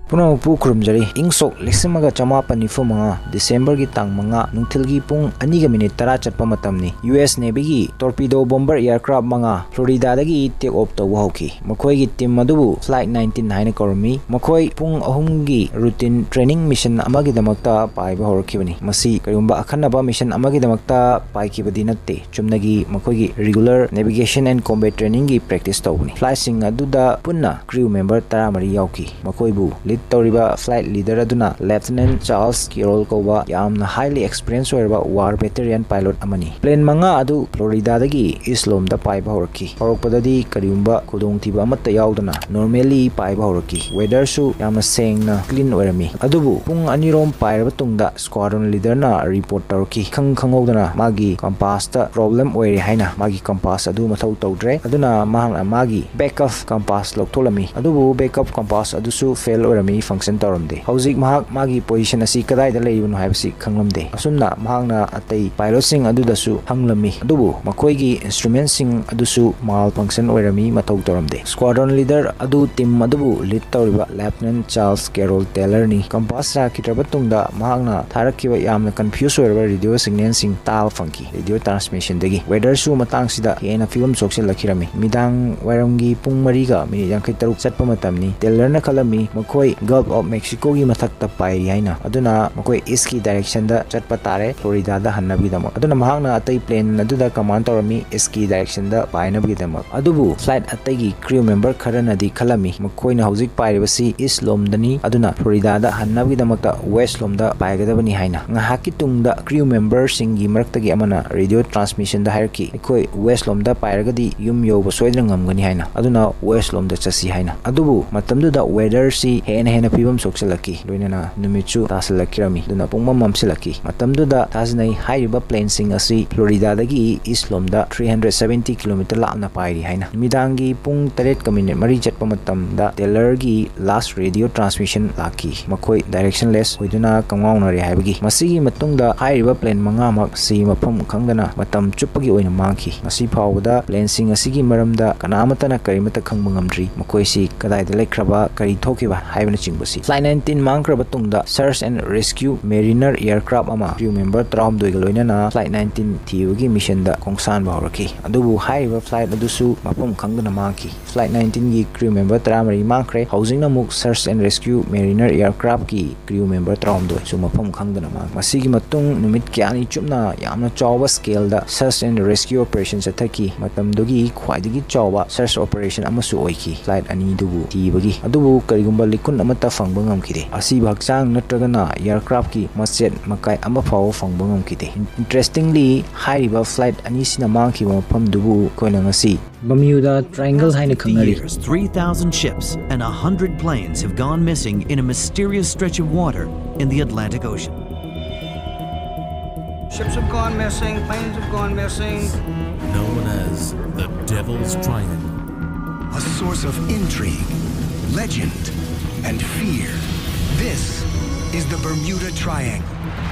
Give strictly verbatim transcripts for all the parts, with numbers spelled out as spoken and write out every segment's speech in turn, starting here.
ꯄꯨꯝꯅꯃꯛꯄꯨ ꯈꯨꯔꯨꯝꯖꯔꯤ꯫ ꯏꯪ ꯁꯣꯛ ꯂꯤꯁꯤꯡ ꯑꯃꯒ ꯆꯃꯥꯄꯟ ꯅꯤꯐꯨ ꯃꯉꯥ December ꯒꯤ ꯇꯥꯡ ꯃꯉꯥ ꯅꯨꯡꯊꯤꯜꯒꯤ ꯄꯨꯡ ꯑꯅꯤꯒ ꯃꯤꯅꯤꯠ ꯇꯔꯥ ꯆꯠꯄ ꯃꯇꯝꯅꯤ꯫ U S Navy ꯒꯤ torpedo bomber aircraft ꯃꯉꯥ Florida ꯗꯒꯤ take off ꯇꯧꯕ ꯍꯧꯈꯤ꯫ ꯃꯈꯣꯏꯒꯤ team ꯑꯗꯨꯕꯨ Flight nineteen ꯍꯥꯏꯅ ꯀꯧꯔꯝꯃꯤ꯫ ꯃꯈꯣꯏ ꯄꯨꯡ ꯑꯍꯨꯝꯒꯤ routine training mission ꯑꯃꯒꯤꯗꯃꯛꯇ ꯄꯥꯏꯕ ꯍꯧꯔꯛꯈꯤꯕꯅꯤ꯫ ꯃꯁꯤ ꯀꯔꯤꯒꯨꯝꯕ ꯑꯈꯟꯅꯕ mission ꯑꯃꯒꯤꯗꯃꯛꯇ ꯄꯥꯏꯈꯤꯕꯗꯤ ꯅꯠꯇꯦ꯫ ꯆꯨꯝꯅꯒꯤ ꯃꯈꯣꯏꯒꯤ regular navigation and combat training ꯒꯤ practice ꯇꯧꯕꯅꯤ꯫ Flight ꯁꯤꯡ ꯑꯗꯨꯗ ꯄꯨꯟꯅ crew member ꯇꯔꯥꯃꯔꯤ ꯌꯥꯎꯈꯤ꯫ ꯃꯈꯣꯏꯕꯨ lead ꯇꯧꯔꯤꯕ flight leader ꯑꯗꯨꯅ Lieutenant Charles Carroll ꯀꯧꯕ ꯌꯥꯝꯅ highly experience ꯑꯣꯏꯔꯕ war veteran pilot ꯑꯃꯅꯤ꯫ Plane ꯃꯉꯥ ꯑꯗꯨ Florida ꯗꯒꯤ east ꯂꯣꯝꯗ ꯄꯥꯏꯕ ꯍꯧꯔꯛꯈꯤ꯫ ꯍꯧꯔꯛꯄꯗꯗꯤ ꯀꯔꯤꯒꯨꯝꯕ ꯈꯨꯗꯣꯡꯊꯤꯕ ꯑꯃꯠꯇ ꯌꯥꯎꯗꯅ normally ꯄꯥꯏꯕ ꯍꯧꯔꯛꯈꯤ꯫ Weather ꯁꯨ ꯌꯥꯝꯅ ꯁꯦꯡꯅ clean ꯑꯣꯏꯔꯝꯃꯤ꯫ ꯑꯗꯨꯕꯨ ꯄꯨꯡ ꯑꯅꯤꯔꯣꯝ ꯄꯥꯏꯔꯕ ꯇꯨꯡꯗ squadron leader ꯅ report ꯇꯧꯔꯛꯈꯤ꯫ ꯈꯪ ꯈꯪꯍꯧꯗꯅ ꯃꯥꯒꯤ compass ꯇ problem ꯑꯣꯏꯔꯦ ꯍꯥꯏꯅ꯫ ꯃꯥꯒꯤ compass ꯑꯗꯨ ꯃꯊꯧ ꯇꯧꯗ꯭ꯔꯦ꯫ ꯑꯗꯨꯅ ꯃꯍꯥꯛꯅ ꯃꯥꯒꯤ backup compass ꯂꯧꯊꯣꯛꯂꯝꯃꯤ꯫ ꯑꯗꯨꯕꯨ backup compass ꯑꯗꯨꯁꯨ fail ꯑꯣꯏꯔꯝꯃꯤ, function ꯇꯧꯔꯝꯗꯦ꯫ ꯍꯧꯖꯤꯛ ꯃꯍꯥꯛ ꯃꯥꯒꯤ position ꯑꯁꯤ ꯀꯗꯥꯏꯗ ꯂꯩꯔꯤꯕꯅꯣ ꯍꯥꯏꯕꯁꯤ ꯈꯪꯂꯝꯗꯦ꯫ ꯑꯁꯨꯝꯅ ꯃꯍꯥꯛꯅ ꯑꯇꯩ pilot ꯁꯤꯡ ꯑꯗꯨꯗꯁꯨ ꯍꯪꯂꯝꯃꯤ꯫ ꯑꯗꯨꯕꯨ ꯃꯈꯣꯏꯒꯤ instrument ꯁꯤꯡ ꯑꯗꯨꯁꯨ malfunction ꯑꯣꯏꯔꯝꯃꯤ, ꯃꯊꯧ ꯇꯧꯔꯝꯗꯦ꯫ Squadron leader ꯑꯗꯨ team ꯑꯗꯨꯕꯨ lead ꯇꯧꯔꯤꯕ Lieutenant Charles Carroll Taylor ꯅꯤ꯫ Compass ꯂꯥꯛꯈꯤꯗ꯭ꯔꯕ ꯇꯨꯡꯗ ꯃꯍꯥꯛꯅ ꯊꯥꯔꯛꯈꯤꯕ ꯌꯥꯝꯅ confuse ꯑꯣꯏꯔꯕ radio signal ꯁꯤꯡ ꯇꯥꯕ ꯐꯪꯈꯤ꯫ Radio transmission ꯗꯒꯤ weather ꯁꯨ ꯃꯇꯥꯡꯁꯤꯗ ꯍꯦꯟꯅ ꯐꯤꯕꯝ ꯁꯣꯛꯆꯤꯜꯂꯛꯈꯤꯔꯝꯃꯤ꯫ ꯃꯤꯗꯥꯡ ꯋꯥꯏꯔꯝꯒꯤ ꯄꯨꯡ ꯃꯔꯤꯒ ꯃꯤꯅꯤꯠ ꯌꯥꯡꯈꯩ ꯇꯔꯨꯛ ꯆꯠꯄ ꯃꯇꯝꯅꯤ꯫ Taylor ꯅ ꯈꯜꯂꯝꯃꯤ ꯃꯈꯣꯏ Gulf of Mexico ꯒꯤ ꯃꯊꯛꯇ ꯄꯥꯏꯔꯤ ꯍꯥꯏꯅ꯫ ꯑꯗꯨꯅ ꯃꯈꯣꯏ east ꯀꯤ direction ꯗ ꯆꯠꯄ ꯇꯥꯔꯦ, Florida ꯗ ꯍꯟꯅꯕꯒꯤꯗꯃꯛ꯫ ꯑꯗꯨꯅ ꯃꯍꯥꯛꯅ ꯑꯇꯩ plane ꯑꯗꯨꯗ command ꯇꯧꯔꯝꯃꯤ east ꯀꯤ direction ꯗ ꯄꯥꯏꯅꯕꯒꯤꯗꯃꯛ꯫ ꯑꯗꯨꯕꯨ flight ꯑꯇꯩꯒꯤ crew member ꯈꯔꯅꯗꯤ ꯈꯜꯂꯝꯃꯤ ꯃꯈꯣꯏꯅ ꯍꯧꯖꯤꯛ ꯄꯥꯏꯔꯤꯕꯁꯤ east ꯂꯣꯝꯗꯅꯤ, ꯑꯗꯨꯅ Florida ꯗ ꯍꯟꯅꯕꯒꯤꯗꯃꯛꯇ west ꯂꯣꯝꯗ ꯄꯥꯏꯒꯗꯕꯅꯤ ꯍꯥꯏꯅ꯫ ꯉꯥꯏꯍꯥꯛꯀꯤ ꯇꯨꯡꯗ crew member ꯁꯤꯡꯒꯤ ꯃꯔꯛꯇꯒꯤ ꯑꯃꯅ radio transmission ꯗ ꯍꯥꯏꯔꯛꯈꯤ, "ꯑꯩꯈꯣꯏ west ꯂꯣꯝꯗ ꯄꯥꯏꯔꯒꯗꯤ ꯌꯨꯝ ꯌꯧꯕ ꯁꯣꯏꯗꯅ ꯉꯝꯒꯅꯤ" ꯍꯥꯏꯅ, "ꯑꯗꯨꯅ west ꯂꯣꯝꯗ ꯆꯠꯁꯤ" ꯍꯥꯏꯅ꯫ ꯑꯗꯨꯕꯨ ꯃꯇꯝꯗꯨꯗ weather ꯁꯤ ꯍꯦꯟꯅ ꯍꯦꯟꯅ ꯐꯤꯕꯝ ꯁꯣꯛꯆꯤꯜꯂꯛꯈꯤ, ꯂꯣꯏꯅꯅ ꯅꯨꯃꯤꯠꯁꯨ ꯇꯥꯁꯤꯜꯂꯛꯈꯤꯔꯝꯃꯤ꯫ ꯑꯗꯨꯅ ꯄꯨꯡꯃꯝ ꯃꯝꯁꯤꯜꯂꯛꯈꯤ꯫ ꯃꯇꯝꯗꯨꯗ ꯊꯥꯖꯅꯩ ꯍꯥꯏꯔꯤꯕ plane ꯁꯤꯡ ꯑꯁꯤ Florida ꯗꯒꯤ east ꯂꯣꯝꯗ three hundred seventy kilometer ꯂꯥꯞꯅ ꯄꯥꯏꯔꯤ ꯍꯥꯏꯅ꯫ ꯅꯨꯃꯤꯗꯥꯡꯒꯤ ꯄꯨꯡ ꯇꯔꯦꯠꯀ ꯃꯤꯅꯤꯠ ꯃꯔꯤ ꯆꯠꯄ ꯃꯇꯝꯗ Taylor ꯒꯤ last radio transmission ꯂꯥꯛꯈꯤ꯫ ꯃꯈꯣꯏ directionless ꯑꯣꯏꯗꯨꯅ ꯀꯪꯉꯥꯎꯅꯔꯦ ꯍꯥꯏꯕꯒꯤ꯫ ꯃꯁꯤꯒꯤ ꯃꯇꯨꯡꯗ ꯍꯥꯏꯔꯤꯕ plane ꯃꯉꯥꯃꯛ ꯁꯤ ꯃꯐꯝ ꯈꯪꯗꯅ ꯃꯇꯝ ꯆꯨꯞꯄꯒꯤ ꯑꯣꯏꯅ ꯃꯥꯡꯈꯤ꯫ ꯉꯁꯤ ꯐꯥꯎꯕꯗ plane ꯁꯤꯡ ꯑꯁꯤꯒꯤ ꯃꯔꯝꯗ ꯀꯅꯥꯃꯠꯇꯅ ꯀꯔꯤꯃꯠꯇ ꯈꯪꯕ ꯉꯝꯗ꯭ꯔꯤ꯫ ꯃꯈꯣꯏꯁꯤ ꯀꯗꯥꯏꯗ ꯂꯩꯈ꯭ꯔꯕ, ꯀꯔꯤ ꯊꯣꯛꯈꯤꯕ ꯍꯥꯏꯕ ꯅꯆꯤꯡꯕꯁꯤ꯫ Flight nineteen ꯃꯥꯡꯈ꯭ꯔꯕ ꯇꯨꯡꯗ Search and Rescue Mariner aircraft ꯑꯃ crew member ꯇꯔꯥꯍꯨꯝꯗꯣꯏꯒ ꯂꯣꯏꯅꯅ Flight nineteen ꯊꯤꯕꯒꯤ missionꯗ ꯈꯣꯡꯁꯥꯟꯕ ꯍꯧꯔꯛꯈꯤ꯫ ꯑꯗꯨꯕꯨ ꯍꯥꯏꯔꯤꯕ flight ꯑꯗꯨꯁꯨ ꯃꯐꯝ ꯈꯪꯗꯅ ꯃꯥꯡꯈꯤ꯫ Flight nineteenꯒꯤ crew member ꯇꯔꯥꯃꯔꯤ ꯃꯥꯡꯈ꯭ꯔꯦ꯫ ꯍꯧꯖꯤꯛꯅ ꯑꯃꯨꯛ Search and Rescue Mariner aircraftꯀꯤ crew member ꯇꯔꯥꯍꯨꯝꯗꯣꯏꯁꯨ ꯃꯐꯝ ꯈꯪꯗꯅ ꯃꯥꯡꯈꯤ꯫ ꯃꯁꯤꯒꯤ ꯃꯇꯨꯡ ꯅꯨꯃꯤꯠ ꯀꯌꯥꯅꯤ ꯆꯨꯞꯅ ꯌꯥꯝꯅ ꯆꯥꯎꯕ scaleꯗ Search and Rescue operation ꯆꯠꯊꯈꯤ꯫ ꯃꯇꯝꯗꯨꯒꯤ ꯈ꯭ꯋꯥꯏꯗꯒꯤ ꯆꯥꯎꯕ search operation ꯑꯃꯁꯨ ꯑꯣꯏꯈꯤ꯫ Flight ꯑꯅꯤꯗꯨꯕꯨ ꯊꯤꯕꯒꯤ꯫ ꯑꯗꯨꯕꯨ ꯀꯔꯤꯒꯨꯝꯕ ꯂꯤꯈꯨꯟ ꯑꯃꯠꯇ ꯐꯪꯕ ꯉꯝꯈꯤꯗꯦ꯫ ꯑꯁꯤꯕ ꯍꯛꯆꯥꯡ ꯅꯠꯇ꯭ꯔꯒꯅ aircraftꯀꯤ ꯃꯆꯦꯠ ꯃꯀꯥꯏ ꯑꯃ ꯐꯥꯎꯕ ꯐꯪꯕ ꯉꯝꯈꯤꯗꯦ꯫ Interestingly, ꯍꯥꯏꯔꯤꯕ flight ꯑꯅꯤꯁꯤꯅ ꯃꯥꯡꯈꯤꯕ ꯃꯐꯝꯗꯨꯕꯨ ꯑꯩꯈꯣꯏꯅ ꯉꯁꯤ Bermuda Triangle ꯍꯥꯏꯅ ꯈꯪꯅꯔꯤ꯫ Years, three thousand ships and a hundred planes have gone missing in a mysterious stretch of water in the Atlantic Ocean. Ships have gone missing, planes have gone missing. Known as the Devil's Triangle. A source of intrigue, legend, and fear. This is the Bermuda Triangle.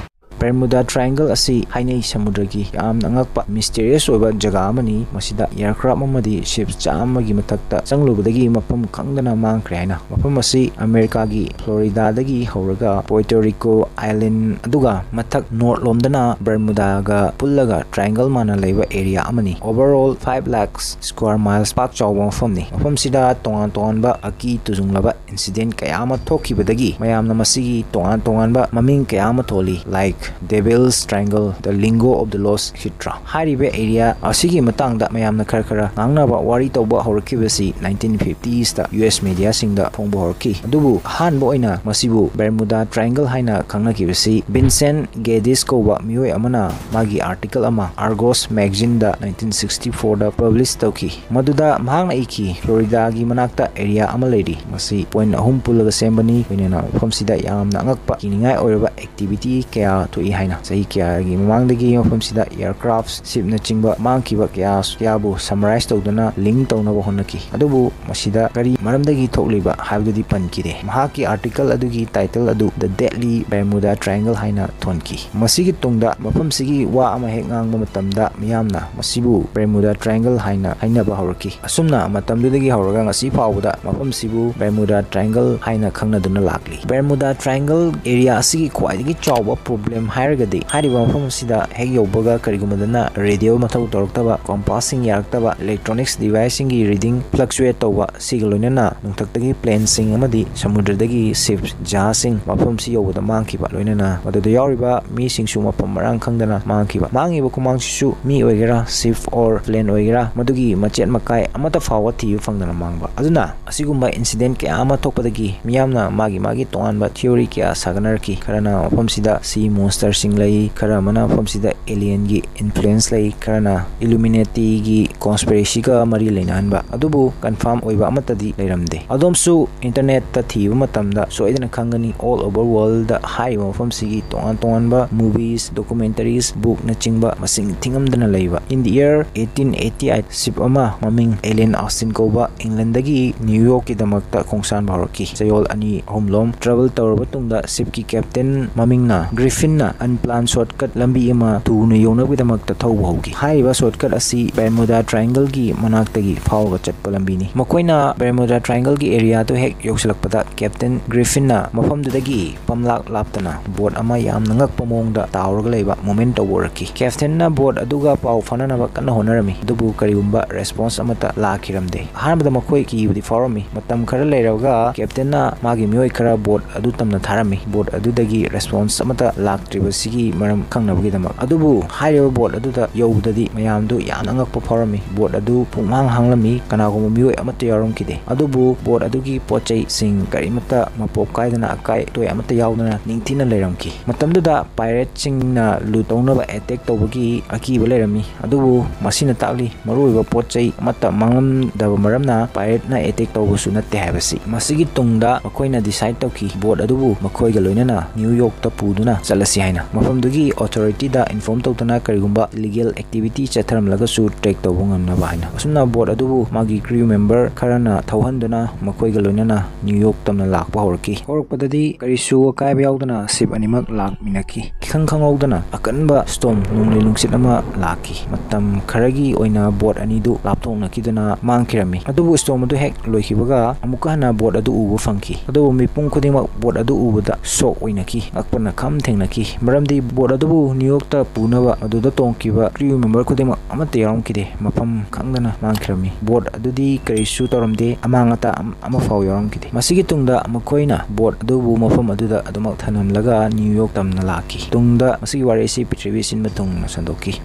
Bermuda Triangle ꯑꯁꯤ ꯍꯥꯏꯅꯩ ꯁꯃꯨꯗ꯭ꯔꯒꯤ ꯌꯥꯝꯅ ꯑꯉꯛꯄ, mysterious ꯑꯣꯏꯕ ꯖꯒꯥ ꯑꯃꯅꯤ꯫ ꯃꯁꯤꯗ aircraft ꯑꯃꯗꯤ ships ꯆꯥꯝꯃꯒꯤ ꯃꯊꯛꯇ ꯆꯪꯂꯨꯕꯗꯒꯤ ꯃꯐꯝ ꯈꯪꯗꯅ ꯃꯥꯡꯈ꯭ꯔꯦ ꯍꯥꯏꯅ꯫ ꯃꯐꯝ ꯑꯁꯤ ꯑꯃꯦꯔꯤꯀꯥꯒꯤ Floridaꯗꯒꯤ ꯍꯧꯔꯒ Puerto Rico Island ꯑꯗꯨꯒ ꯃꯊꯛ north ꯂꯣꯝꯗꯅ Bermudaꯒ ꯄꯨꯜꯂꯒ triangle ꯃꯥꯟꯅ ꯂꯩꯕ area ꯑꯃꯅꯤ꯫ Overall five lakhs square miles ꯄꯥꯛ ꯆꯥꯎꯕ ꯃꯐꯝꯅꯤ꯫ ꯃꯐꯝꯁꯤꯗ ꯇꯣꯉꯥꯟ ꯇꯣꯉꯥꯟꯕ ꯑꯀꯤ ꯇꯨꯖꯨꯡꯂꯕ incident ꯀꯌꯥ ꯑꯃ ꯊꯣꯛꯈꯤꯕꯗꯒꯤ ꯃꯌꯥꯝꯅ ꯃꯁꯤꯒꯤ ꯇꯣꯉꯥꯟ ꯇꯣꯉꯥꯟꯕ ꯃꯃꯤꯡ ꯀꯌꯥ ꯑꯃ ꯊꯣꯜꯂꯤ, like Devil's Triangle, the Lingo of the Lost, et cetera꯫ ꯍꯥꯏꯔꯤꯕ area ꯑꯁꯤꯒꯤ ꯃꯇꯥꯡꯗ ꯃꯌꯥꯝꯅ ꯈꯔ ꯈꯔ ꯉꯥꯡꯅꯕ, ꯋꯥꯔꯤ ꯇꯧꯕ ꯍꯧꯔꯛꯈꯤꯕꯁꯤ nineteen fiftiesꯇ US mediaꯁꯤꯡꯗ ꯐꯣꯡꯕ ꯍꯧꯔꯛꯈꯤ꯫ ꯑꯗꯨꯕꯨ ꯑꯍꯥꯟꯕ ꯑꯣꯏꯅ ꯃꯁꯤꯕꯨ Bermuda Triangle ꯍꯥꯏꯅ ꯈꯪꯅꯈꯤꯕꯁꯤ Vincent Gaddis ꯀꯧꯕ ꯃꯤꯑꯣꯏ ꯑꯃꯅ ꯃꯥꯒꯤ article ꯑꯃ Argos magazineꯗ nineteen sixty-fourꯗ publish ꯇꯧꯈꯤ꯫ ꯃꯗꯨꯗ ꯃꯍꯥꯛꯅ ꯏꯈꯤ, Floridaꯒꯤ ꯃꯅꯥꯛꯇ area ꯑꯃ ꯂꯩꯔꯤ꯫ ꯃꯁꯤ point ꯑꯍꯨꯝ ꯄꯨꯜꯂꯒ ꯁꯦꯝꯕꯅꯤ꯫ ꯂꯣꯏꯅꯅ ꯃꯐꯝꯁꯤꯗ ꯌꯥꯝꯅ ꯑꯉꯛꯄ, ꯀꯤꯅꯤꯡꯉꯥꯏ ꯑꯣꯏꯔꯕ activity ꯀꯌꯥ ꯊꯣꯛꯏ꯫ ꯍꯥꯏꯅ ꯆꯍꯤ ꯀꯌꯥꯒꯤ ꯃꯃꯥꯡꯗꯒꯤ ꯃꯐꯝꯁꯤꯗ aircraft, shipꯅꯆꯤꯡꯕ ꯃꯥꯡꯈꯤꯕ ꯀꯌꯥ, ꯀꯌꯥꯕꯨ summarize ꯇꯧꯗꯨꯅ link ꯇꯧꯅꯕ ꯍꯣꯠꯅꯈꯤ꯫ ꯑꯗꯨꯕꯨ ꯃꯁꯤꯗ ꯀꯔꯤ ꯃꯔꯝꯗꯒꯤ ꯊꯣꯛꯂꯤꯕ ꯍꯥꯏꯕꯗꯨꯗꯤ ꯄꯟꯈꯤꯗꯦ꯫ ꯃꯍꯥꯛꯀꯤ article ꯑꯗꯨꯒꯤ title ꯑꯗꯨ The Deadly Bermuda Triangle ꯍꯥꯏꯅ ꯊꯣꯟꯈꯤ꯫ ꯃꯁꯤꯒꯤ ꯇꯨꯡꯗ ꯃꯐꯝꯁꯤꯒꯤ ꯋꯥ ꯑꯃ ꯍꯦꯛ ꯉꯥꯡꯕ ꯃꯇꯝꯗ ꯃꯤꯌꯥꯝꯅ ꯃꯁꯤꯕꯨ Bermuda Triangle ꯍꯥꯏꯅ ꯍꯥꯏꯅꯕ ꯍꯧꯔꯛꯈꯤ꯫ ꯑꯁꯨꯝꯅ ꯃꯇꯝꯗꯨꯗꯒꯤ ꯍꯧꯔꯒ ꯉꯁꯤ ꯐꯥꯎꯕꯗ ꯃꯐꯝꯁꯤꯕꯨ Bermuda Triangle ꯍꯥꯏꯅ ꯈꯪꯅꯗꯨꯅ ꯂꯥꯛꯂꯤ꯫ Bermuda Triangle area ꯑꯁꯤꯒꯤ ꯈ꯭ꯋꯥꯏꯗꯒꯤ ꯆꯥꯎꯕ problem ꯍꯥꯏꯔꯒꯗꯤ ꯍꯥꯏꯔꯤꯕ ꯃꯐꯝ ꯑꯁꯤꯗ ꯍꯦꯛ ꯌꯧꯕꯒ ꯀꯔꯤꯒꯨꯝꯕꯗꯅ radio ꯃꯊꯧ ꯇꯧꯔꯛꯇꯕ, compassꯁꯤꯡ ꯌꯥꯔꯛꯇꯕ, electronics deviceꯁꯤꯡꯒꯤ reading fluctuate ꯇꯧꯕ, ꯁꯤꯒ ꯂꯣꯏꯅꯅ ꯅꯣꯡꯊꯛꯇꯒꯤ planeꯁꯤꯡ ꯑꯃꯗꯤ ꯁꯃꯨꯗ꯭ꯔꯗꯒꯤ ship, ꯖꯍꯥꯖꯁꯤꯡ ꯃꯐꯝꯁꯤ ꯌꯧꯕꯗ ꯃꯥꯡꯈꯤꯕ, ꯂꯣꯏꯅꯅ ꯃꯗꯨꯗ ꯌꯥꯎꯔꯤꯕ ꯃꯤꯁꯤꯡꯁꯨ ꯃꯐꯝ ꯃꯔꯥꯡ ꯈꯪꯗꯅ ꯃꯥꯡꯈꯤꯕ꯫ ꯃꯥꯡꯉꯤꯕ ꯈꯨꯃꯥꯡꯁꯤꯁꯨ ꯃꯤ ꯑꯣꯏꯒꯦꯔꯥ, ship or plane ꯑꯣꯏꯒꯦꯔꯥ, ꯃꯗꯨꯒꯤ ꯃꯆꯦꯠ ꯃꯀꯥꯏ ꯑꯃꯠꯇ ꯐꯥꯎꯕ ꯊꯤꯕ ꯐꯪꯗꯅ ꯃꯥꯡꯕ꯫ ꯑꯗꯨꯅ ꯑꯁꯤꯒꯨꯝꯕ incident ꯀꯌꯥ ꯑꯃ ꯊꯣꯛꯄꯗꯒꯤ ꯃꯤꯌꯥꯝꯅ ꯃꯥꯒꯤ ꯃꯥꯒꯤ ꯇꯣꯉꯥꯟꯕ theory ꯀꯌꯥ ꯁꯥꯒꯠꯅꯔꯛꯈꯤ꯫ ꯈꯔꯅ ꯃꯐꯝꯁꯤꯗ sea monsterꯁꯤꯡ ꯂꯩ, ꯈꯔ ꯑꯃꯅ ꯃꯐꯝꯁꯤꯗ alienꯒꯤ influence ꯂꯩ, ꯈꯔꯅ Illuminatiꯒꯤ conspiracyꯒ ꯃꯔꯤ ꯂꯩꯅꯍꯟꯕ꯫ ꯑꯗꯨꯕꯨ confirm ꯑꯣꯏꯕ ꯑꯃꯠꯇꯗꯤ ꯂꯩꯔꯝꯗꯦ꯫ ꯑꯗꯣꯝꯁꯨ internetꯇ ꯊꯤꯕ ꯃꯇꯝꯗ ꯁꯣꯏꯗꯅ ꯈꯪꯒꯅꯤ, all over worldꯗ ꯍꯥꯏꯔꯤꯕ ꯃꯐꯝꯁꯤꯒꯤ ꯇꯣꯉꯥꯟ ꯇꯣꯉꯥꯟꯕ movies, documentaries, bookꯅꯆꯤꯡꯕ ꯃꯁꯤꯡ ꯊꯤꯉꯝꯗꯅ ꯂꯩꯕ꯫ In the year eighteen eighty eight, ship ꯑꯃ ꯃꯃꯤꯡ Alien Austin ꯀꯧꯕ Englandꯗꯒꯤ New Yorkꯀꯤꯗꯃꯛꯇ ꯈꯣꯡꯁꯥꯟꯕ ꯍꯧꯔꯛꯈꯤ꯫ ꯆꯌꯣꯜ ꯑꯅꯤ ꯑꯍꯨꯝꯂꯣꯝ travel ꯇꯧꯔꯕ ꯇꯨꯡꯗ shipꯀꯤ captain ꯃꯃꯤꯡꯅ Griffinꯅ unplanned shortcut ꯂꯝꯕꯤ ꯑꯃ ꯊꯨꯅ ꯌꯧꯅꯕꯒꯤꯗꯃꯛꯇ ꯊꯧꯕ ꯍꯧꯈꯤ꯫ ꯍꯥꯏꯔꯤꯕ shortcut ꯑꯁꯤ Bermuda Triangleꯒꯤ ꯃꯅꯥꯛꯇꯒꯤ ꯐꯥꯎꯔꯒ ꯆꯠꯄ ꯂꯝꯕꯤꯅꯤ꯫ ꯃꯈꯣꯏꯅ Bermuda Triangleꯒꯤ areaꯗꯨ ꯍꯦꯛ ꯌꯧꯁꯤꯜꯂꯛꯄꯗ captain Griffinꯅ ꯃꯐꯝꯗꯨꯗꯒꯤ ꯄꯝꯂꯥꯛ ꯂꯥꯞꯇꯅ boat ꯑꯃ ꯌꯥꯝꯅ ꯉꯛꯄ ꯃꯑꯣꯡꯗ ꯇꯥꯎꯔꯒ ꯂꯩꯕ movement ꯇꯧꯕ ꯎꯔꯛꯈꯤ꯫ Captainꯅ boat ꯑꯗꯨꯒ ꯄꯥꯎ ꯐꯥꯎꯅꯅꯕ ꯀꯟꯅ ꯍꯣꯠꯅꯔꯝꯃꯤ, ꯑꯗꯨꯕꯨ ꯀꯔꯤꯒꯨꯝꯕ response ꯑꯃꯠꯇ ꯂꯥꯛꯈꯤꯔꯝꯗꯦ꯫ ꯑꯍꯥꯟꯕꯗ ꯃꯈꯣꯏ ꯀꯤꯕꯗꯤ ꯐꯥꯎꯔꯝꯃꯤ꯫ ꯃꯇꯝ ꯈꯔ ꯂꯩꯔꯒ captainꯅ ꯃꯥꯒꯤ ꯃꯤꯑꯣꯏ ꯈꯔ boat ꯑꯗꯨ ꯇꯝꯅ ꯊꯥꯔꯝꯃꯤ꯫ Boat ꯑꯗꯨꯗꯒꯤ response ꯑꯃꯠꯇ ꯂꯥꯛꯇ꯭ꯔꯤꯕꯁꯤꯒꯤ ꯃꯔꯝ ꯈꯪꯅꯕꯒꯤꯗꯃꯛ꯫ ꯑꯗꯨꯕꯨ ꯍꯥꯏꯔꯤꯕ boat ꯑꯗꯨꯗ ꯌꯧꯕꯗꯗꯤ ꯃꯌꯥꯝꯗꯨ ꯌꯥꯝꯅ ꯑꯉꯛꯄ ꯐꯥꯎꯔꯝꯃꯤ꯫ Boat ꯑꯗꯨ ꯄꯨꯡꯍꯥꯡ ꯍꯥꯡꯂꯝꯃꯤ, ꯀꯅꯥꯒꯨꯝꯕ ꯃꯤꯑꯣꯏ ꯑꯃꯠꯇ ꯌꯥꯎꯔꯝꯈꯤꯗꯦ꯫ ꯑꯗꯨꯕꯨ boat ꯑꯗꯨꯒꯤ ꯄꯣꯠ ꯆꯩꯁꯤꯡ ꯀꯔꯤꯃꯠꯇ ꯃꯄꯣꯞ ꯀꯥꯏꯗꯅ, ꯑꯀꯥꯏ ꯑꯇꯣꯏ ꯑꯃꯠꯇ ꯌꯥꯎꯗꯅ ꯅꯤꯡꯊꯤꯅ ꯂꯩꯔꯝꯈꯤ꯫ ꯃꯇꯝꯗꯨꯗ pirateꯁꯤꯡꯅ loot ꯇꯧꯅꯕ attack ꯇꯧꯕꯒꯤ ꯑꯀꯤꯕ ꯂꯩꯔꯝꯃꯤ꯫ ꯑꯗꯨꯕꯨ ꯃꯁꯤꯅ ꯇꯥꯛꯂꯤ, ꯃꯔꯨꯑꯣꯏꯕ ꯄꯣꯠ ꯆꯩ ꯑꯃꯠꯇ ꯃꯥꯡꯂꯝꯗꯕ ꯃꯔꯝꯅ pirateꯅ attack ꯇꯧꯕꯁꯨ ꯅꯠꯇꯦ ꯍꯥꯏꯕꯁꯤ꯫ ꯃꯁꯤꯒꯤ ꯇꯨꯡꯗ ꯃꯈꯣꯏꯅ decide ꯇꯧꯈꯤ, boat ꯑꯗꯨꯕꯨ ꯃꯈꯣꯏꯒ ꯂꯣꯏꯅꯅ New Yorkꯇ ꯄꯨꯗꯨꯅ ꯆꯠꯂꯁꯤ ꯍꯥꯏꯅ ꯃꯐꯝꯗꯨꯒꯤ ꯑꯣꯊꯣꯔꯤꯇꯤꯗ ꯏꯟꯐꯣꯔꯝ ꯇꯧꯗꯨꯅ ꯀꯔꯤꯒꯨꯝꯕ ꯏꯂꯤꯒꯦꯜ ꯑꯦꯛꯇꯤꯚꯤꯇꯤ ꯆꯠꯊꯔꯝꯂꯒꯁꯨ ꯇ꯭ꯔꯦꯛ ꯇꯧꯕ ꯉꯝꯅꯕ ꯍꯥꯏꯅ꯫ ꯑꯁꯨꯝꯅ ꯕꯣꯠ ꯑꯗꯨꯕꯨ ꯃꯥꯒꯤ ꯀ꯭ꯔꯤꯌꯨ ꯃꯦꯝꯕꯔ ꯈꯔꯅ ꯊꯧꯍꯟꯗꯨꯅ ꯃꯈꯣꯏꯒ ꯂꯣꯏꯅꯅ ꯅ꯭ꯌꯨ ꯌꯣꯔꯛ ꯇꯝꯅ ꯂꯥꯛꯄ ꯍꯧꯔꯛꯈꯤ꯫ ꯍꯧꯔꯛꯄꯗꯗꯤ ꯀꯔꯤꯁꯨ ꯑꯀꯥꯏꯕ ꯌꯥꯎꯗꯅ ꯁꯤꯞ ꯑꯅꯤꯃꯛ ꯂꯥꯛꯃꯤꯟꯅꯈꯤ꯫ ꯏꯈꯪ ꯈꯪꯍꯧꯗꯅ ꯑꯀꯟꯕ ꯁ꯭ꯇꯣꯝ, ꯅꯣꯡꯂꯩ ꯅꯨꯡꯁꯤꯠ ꯑꯃ ꯂꯥꯛꯈꯤ꯫ ꯃꯇꯝ ꯈꯔꯒꯤ ꯑꯣꯏꯅ ꯕꯣꯠ ꯑꯅꯤꯗꯨ ꯂꯥꯞꯊꯣꯛꯅꯈꯤꯗꯨꯅ ꯃꯥꯡꯈꯤꯔꯝꯃꯤ꯫ ꯑꯗꯨꯕꯨ ꯁ꯭ꯇꯣꯝ ꯑꯗꯨ ꯍꯦꯛ ꯂꯣꯏꯈꯤꯕꯒ ꯑꯃꯨꯛꯀ ꯍꯟꯅ ꯕꯣꯠ ꯑꯗꯨ ꯎꯕ ꯐꯪꯈꯤ꯫ ꯑꯗꯨꯕꯨ ꯃꯤꯄꯨꯝ ꯈꯨꯗꯤꯡꯃꯛ ꯕꯣꯠ ꯑꯗꯨ ꯎꯕꯗ ꯁꯣꯛ ꯑꯣꯏꯅꯈꯤ, ꯉꯛꯄꯅ ꯈꯝ ꯊꯦꯡꯅꯈꯤ꯫ ꯃꯔꯝꯗꯤ ꯕꯣꯠ ꯑꯗꯨꯕꯨ ꯅ꯭ꯌꯨ ꯌꯣꯔꯛꯇ ꯄꯨꯅꯕ ꯃꯗꯨꯗ ꯇꯣꯡꯈꯤꯕ ꯀ꯭ꯔꯤꯌꯨ ꯃꯦꯝꯕꯔ ꯈꯨꯗꯤꯡꯃꯛ ꯑꯃꯠꯇ ꯌꯥꯎꯔꯝꯈꯤꯗꯦ꯫ ꯃꯐꯝ ꯈꯪꯗꯅ ꯃꯥꯡꯈꯤꯔꯝꯃꯤ꯫ ꯕꯣꯠ ꯑꯗꯨꯗꯤ ꯀꯔꯤꯁꯨ ꯇꯧꯔꯝꯗꯦ, ꯑꯃꯥꯡ ꯑꯇꯥ ꯑꯝ-, ꯑꯃꯐꯥꯎ ꯌꯥꯎꯔꯝꯈꯤꯗꯦ꯫ ꯃꯁꯤꯒꯤ ꯇꯨꯡꯗ ꯃꯈꯣꯏꯅ ꯕꯣꯠ ꯑꯗꯨꯕꯨ ꯃꯐꯝ ꯑꯗꯨꯗ ꯑꯗꯨꯃꯛ ꯊꯅꯝꯂꯒ ꯅ꯭ꯌꯨ ꯌꯣꯔꯛ ꯇꯝꯅ ꯂꯥꯛꯈꯤ꯫ ꯇꯨꯡꯗ ꯃꯁꯤꯒꯤ ꯋꯥꯔꯤ ꯑꯁꯤ ꯄ꯭ꯔꯤꯊꯤꯕꯤ ꯁꯤꯟꯕ ꯊꯨꯡꯅ ꯁꯟꯗꯣꯛꯈꯤ꯫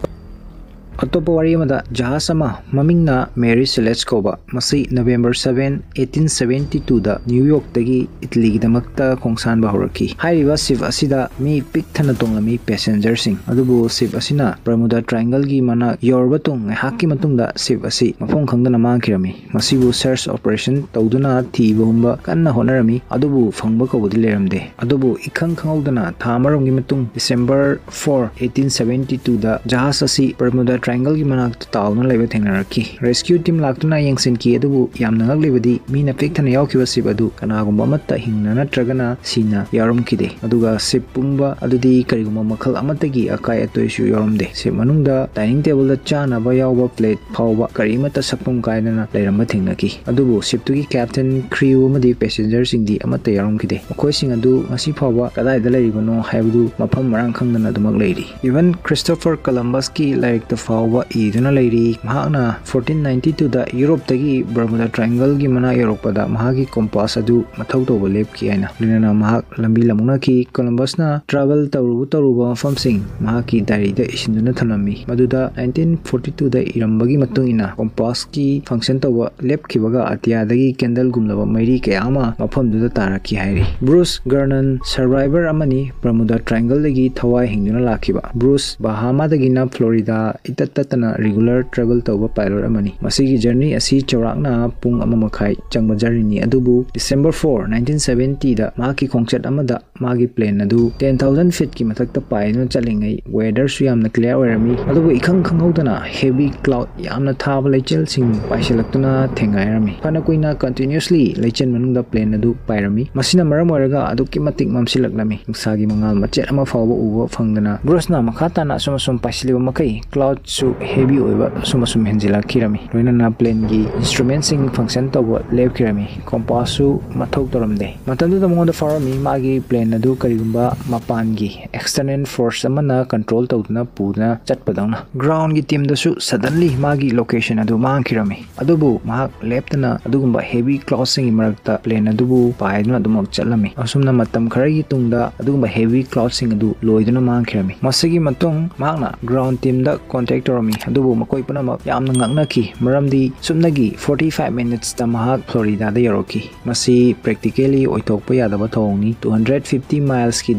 ꯑꯇꯣꯞꯄ ꯋꯥꯔꯤ ꯑꯃꯗ, ꯖꯍꯥꯖ ꯑꯃ ꯃꯃꯤꯡꯅ ꯃꯦꯔꯤ ꯁꯦꯂꯦꯁ ꯀꯧꯕ, ꯃꯁꯤ ꯅꯕꯦꯝꯕꯔ ꯁꯚꯦꯟ, ꯑꯩꯠꯇꯤꯟ ꯁꯚꯦꯟꯇꯤ ꯇꯨꯗ ꯅ꯭ꯌꯨ ꯌꯣꯔꯛꯇꯒꯤ ꯏꯇꯂꯤꯒꯤꯗꯃꯛꯇ ꯈꯣꯡꯁꯥꯟꯕ ꯍꯧꯔꯛꯈꯤ꯫ ꯍꯥꯏꯔꯤꯕ ꯁꯤꯞ ꯑꯁꯤꯗ ꯃꯤ ꯄꯤꯛ ꯊꯟꯅ ꯇꯣꯡꯂꯝꯃꯤ ꯄꯦꯁꯦꯟꯖꯔꯁꯤꯡ꯫ ꯑꯗꯨꯕꯨ ꯁꯤꯞ ꯑꯁꯤꯅ ꯕꯔꯃꯨꯗꯥ ꯇ꯭ꯔꯥꯏꯡꯒꯜꯒꯤ ꯃꯅꯥꯛ ꯌꯧꯔꯕ ꯇꯨꯡ ꯉꯥꯏꯍꯥꯛꯀꯤ ꯃꯇꯨꯡꯗ ꯁꯤꯞ ꯑꯁꯤ ꯃꯐꯝ ꯈꯪꯗꯅ ꯃꯥꯡꯈꯤꯔꯝꯃꯤ꯫ ꯃꯁꯤꯕꯨ ꯁꯔꯆ ꯑꯣꯄꯔꯦꯁꯟ ꯇꯧꯗꯨꯅ ꯊꯤꯕ ꯍꯨꯝꯕ ꯀꯟꯅ ꯍꯣꯠꯅꯔꯝꯃꯤ, ꯑꯗꯨꯕꯨ ꯐꯪꯕ ꯀꯧꯕꯗꯤ ꯂꯩꯔꯝꯗꯦ꯫ ꯑꯗꯨꯕꯨ ꯏꯈꯪ ꯈꯪꯍꯧꯗꯅ ꯊꯥ ꯑꯃꯔꯣꯝꯒꯤ ꯃꯇꯨꯡ, ꯗꯤꯁꯦꯝꯕꯔ ꯐꯣꯔ, ꯑꯩꯠꯇꯤꯟ ꯁꯚꯦꯟꯇꯤ ꯇꯨꯗ ꯖꯍꯥꯖ ꯑꯁꯤ ꯕꯔꯃꯨꯗꯥ ꯇ꯭ꯔꯥꯏꯡꯒꯜꯒꯤ ꯃꯅꯥꯛꯇ ꯇꯥꯎꯗꯨꯅ ꯂꯩꯕ ꯊꯦꯡꯅꯔꯛꯈꯤ꯫ ꯔꯦꯁꯀ꯭ꯌꯨ ꯇꯤꯝ ꯂꯥꯛꯇꯨꯅ ꯌꯦꯡꯁꯤꯟꯈꯤ, ꯑꯗꯨꯕꯨ ꯌꯥꯝꯅ ꯉꯛꯂꯤꯕꯗꯤ ꯃꯤꯅ ꯄꯤꯛ ꯊꯟꯅ ꯌꯥꯎꯈꯤꯕ ꯁꯤꯞ ꯑꯗꯨ ꯀꯅꯥꯒꯨꯝꯕ ꯑꯃꯠꯇ ꯍꯤꯡꯅ ꯅꯠꯇ꯭ꯔꯒꯅ ꯁꯤꯅ ꯌꯥꯎꯔꯝꯈꯤꯗꯦ꯫ ꯑꯗꯨꯒ ꯁꯤꯞ ꯄꯨꯝꯕ ꯑꯗꯨꯗꯤ ꯀꯔꯤꯒꯨꯝꯕ ꯃꯈꯜ ꯑꯃꯠꯇꯒꯤ ꯑꯀꯥꯏ ꯑꯇꯣꯏꯁꯨ ꯌꯥꯎꯔꯝꯗꯦ꯫ ꯁꯤꯞ ꯃꯅꯨꯡꯗ ꯗꯥꯏꯅꯤꯡ ꯇꯦꯕꯜꯗ ꯆꯥꯅꯕ ꯌꯥꯎꯕ ꯄ꯭ꯂꯦꯠ ꯐꯥꯎꯕ ꯀꯔꯤꯃꯠꯇ ꯁꯛꯐꯝ ꯀꯥꯏꯗꯅ ꯂꯩꯔꯝꯕ ꯊꯦꯡꯅꯈꯤ꯫ ꯑꯗꯨꯕꯨ ꯁꯤꯞꯇꯨꯒꯤ ꯀꯦꯞꯇꯦꯟ, ꯀ꯭ꯔꯤꯌꯨ ꯑꯃꯗꯤ ꯄꯦꯁꯦꯟꯖꯔꯁꯤꯡꯗꯤ ꯑꯃꯠꯇ ꯌꯥꯎꯔꯝꯈꯤꯗꯦ꯫ ꯃꯈꯣꯏꯁꯤꯡ ꯑꯗꯨ ꯉꯁꯤ ꯐꯥꯎꯕ ꯀꯗꯥꯏꯗ ꯂꯩꯔꯤꯕꯅꯣ ꯍꯥꯏꯕꯗꯨ ꯃꯐꯝ ꯃꯔꯥꯡ ꯈꯪꯗꯅ ꯑꯗꯨꯃꯛ ꯂꯩꯔꯤ꯫ ꯏꯚꯟ ꯈ꯭ꯔꯤꯁꯇꯣꯐꯔ ꯀꯂꯝꯕꯁꯀꯤ ꯂꯥꯏꯔꯤꯛꯇ ꯐꯥꯎꯕ ꯏꯗꯨꯅ ꯂꯩꯔꯤ꯫ ꯃꯍꯥꯛꯅ ꯐꯣꯔꯇꯤꯟ ꯅꯥꯏꯟꯇꯤ ꯇꯨꯗ ꯌꯨꯔꯣꯞꯇꯒꯤ ꯕꯔꯃꯨꯗꯥ ꯇ꯭ꯔꯥꯏꯡꯒꯜꯒꯤ ꯃꯅꯥꯛ ꯌꯧꯔꯛꯄꯗ ꯃꯍꯥꯛꯀꯤ ꯀꯣꯝꯄꯥꯁ ꯑꯗꯨ ꯃꯊꯧ ꯇꯧꯕ ꯂꯦꯞꯈꯤ ꯍꯥꯏꯅ꯫ ꯂꯣꯏꯅꯅ ꯃꯍꯥꯛ ꯂꯝꯕꯤ ꯂꯥꯃꯨꯛꯅꯈꯤ꯫ ꯀꯣꯂꯝꯕꯁꯅ ꯇ꯭ꯔꯥꯚꯦꯜ ꯇꯧꯔꯨ ꯇꯧꯔꯨꯕ ꯃꯐꯝꯁꯤꯡ ꯃꯍꯥꯛꯀꯤ ꯗꯥꯏꯔꯤꯗ ꯏꯁꯤꯟꯗꯨꯅ ꯊꯝꯂꯝꯃꯤ꯫ ꯃꯗꯨꯗ ꯅꯥꯏꯟꯇꯤꯟ ꯐꯣꯔꯇꯤ ꯇꯨꯗ ꯏꯔꯝꯕꯒꯤ ꯃꯇꯨꯡ ꯏꯟꯅ ꯀꯣꯝꯄꯥꯁꯀꯤ ꯐꯪꯁꯟ ꯇꯧꯕ ꯂꯦꯞꯈꯤꯕꯒ ꯑꯇꯤꯌꯥꯗꯒꯤ ꯀꯦꯟꯗꯜꯒꯨꯝꯂꯕ ꯃꯩꯔꯤ ꯀꯌꯥ ꯑꯃ ꯃꯐꯝꯗꯨꯗ ꯇꯥꯔꯛꯈꯤ ꯍꯥꯏꯔꯤ꯫ ꯕ꯭ꯔꯨꯁ ꯒꯔꯅꯟ ꯁꯔꯚꯥꯏꯚꯔ ꯑꯃꯅꯤ, ꯕꯔꯃꯨꯗꯥ ꯇ꯭ꯔꯥꯏꯡꯒꯜꯗꯒꯤ ꯊꯋꯥꯏ ꯍꯤꯡꯗꯨꯅ ꯂꯥꯛꯈꯤꯕ꯫ ꯕ꯭ꯔꯨꯁ ꯕꯍꯥꯃꯥꯗꯒꯤꯅ ꯐ꯭ꯂꯣꯔꯤꯗꯥ ꯏꯇꯠ ꯇꯠꯇꯅ regular travel ꯇꯧꯕ pilot ꯑꯃꯅꯤ꯫ ꯃꯁꯤꯒꯤ journey ꯑꯁꯤ ꯆꯥꯎꯔꯥꯛꯅ ꯄꯨꯡ ꯑꯃ ꯃꯈꯥꯏ ꯆꯪꯕ journeyꯅꯤ, ꯑꯗꯨꯕꯨ December four, nineteen seventyꯗ ꯃꯍꯥꯛꯀꯤ ꯈꯣꯡꯆꯠ ꯑꯃꯗ ꯃꯥꯒꯤ plane ꯑꯗꯨ ten thousand feetꯀꯤ ꯃꯊꯛꯇ ꯄꯥꯏꯗꯨꯅ ꯆꯠꯂꯤꯉꯩ weatherꯁꯨ ꯌꯥꯝꯅ clear ꯑꯣꯏꯔꯝꯃꯤ, ꯑꯗꯨꯕꯨ ꯏꯈꯪ ꯈꯪꯍꯧꯗꯅ heavy cloud, ꯌꯥꯝꯅ ꯊꯥꯕ ꯂꯩꯆꯤꯜꯁꯤꯡ ꯄꯥꯏꯁꯤꯜꯂꯛꯇꯨꯅ ꯊꯦꯡꯒꯥꯏꯔꯝꯃꯤ꯫ ꯐꯅ ꯀꯨꯏꯅ continuously ꯂꯩꯆꯤꯜ ꯃꯅꯨꯡꯗ plane ꯑꯗꯨ ꯄꯥꯏꯔꯝꯃꯤ꯫ ꯃꯁꯤꯅ ꯃꯔꯝ ꯑꯣꯏꯔꯒ ꯑꯗꯨꯛꯀꯤ ꯃꯇꯤꯛ ꯃꯝꯁꯤꯜꯂꯛꯂꯝꯃꯤ꯫ ꯅꯨꯡꯁꯥꯒꯤ ꯃꯉꯥꯜ ꯃꯆꯦꯠ ꯑꯃ ꯐꯥꯎꯕ ꯎꯕ ꯐꯪꯗꯅ Bruceꯅ ꯃꯈꯥ ꯇꯥꯅ ꯑꯁꯨꯝ ꯑꯁꯨꯝ ꯄꯥꯏꯁꯤꯜꯂꯤꯕ ꯃꯈꯩ cloudꯁꯨ heavy ꯑꯣꯏꯕ ꯑꯁꯨꯝ ꯑꯁꯨꯝ ꯍꯦꯟꯖꯤꯜꯂꯛꯈꯤꯔꯝꯃꯤ꯫ ꯂꯣꯏꯅꯅ planeꯒꯤ instrumentꯁꯤꯡ function ꯇꯧꯕ ꯂꯦꯞꯈꯤꯔꯝꯃꯤ꯫ Compassꯁꯨ ꯃꯊꯧ ꯇꯧꯔꯝꯗꯦ꯫ ꯃꯇꯝꯗꯨꯗ ꯃꯉꯣꯟꯗ ꯐꯥꯎꯔꯝꯃꯤ ꯃꯥꯒꯤ plane ꯑꯗꯨ ꯀꯔꯤꯒꯨꯝꯕ ꯃꯄꯥꯟꯒꯤ external force ꯑꯃꯅ control ꯇꯧꯗꯨꯅ ꯄꯨꯗꯨꯅ ꯆꯠꯄꯗꯧꯅ꯫ Groundꯒꯤ teamꯗꯁꯨ suddenly ꯃꯥꯒꯤ location ꯑꯗꯨ ꯃꯥꯡꯈꯤꯔꯝꯃꯤ꯫ ꯑꯗꯨꯕꯨ ꯃꯍꯥꯛ ꯂꯦꯞꯇꯅ ꯑꯗꯨꯒꯨꯝꯕ heavy cloudꯁꯤꯡꯒꯤ ꯃꯔꯛꯇ plane ꯑꯗꯨꯕꯨ ꯄꯥꯏꯗꯨꯅ ꯑꯗꯨꯃꯛ ꯆꯠꯂꯝꯃꯤ꯫ ꯑꯁꯨꯝꯅ ꯃꯇꯝ ꯈꯔꯒꯤ ꯇꯨꯡꯗ ꯑꯗꯨꯒꯨꯝꯕ heavy cloudꯁꯤꯡ ꯑꯗꯨ ꯂꯣꯏꯗꯨꯅ ꯃꯥꯡꯈꯤꯔꯝꯃꯤ꯫ ꯃꯁꯤꯒꯤ ꯃꯇꯨꯡ ꯃꯍꯥꯛꯅ ground teamꯗ contact ꯇꯧꯔꯝꯃꯤ, ꯑꯗꯨꯕꯨ ꯃꯈꯣꯏ ꯄꯨꯝꯅꯃꯛ ꯌꯥꯝꯅ ꯉꯛꯅꯈꯤ, ꯃꯔꯝꯗꯤ ꯁꯨꯞꯅꯒꯤ forty five minutesꯇ ꯃꯍꯥꯛ Floridaꯗ ꯌꯧꯔꯛꯈꯤ꯫ ꯃꯁꯤ practically ꯑꯣꯏꯊꯣꯛꯄ ꯌꯥꯗꯕ ꯊꯧꯑꯣꯡꯅꯤ꯫ Two hundred fifty milesꯀꯤ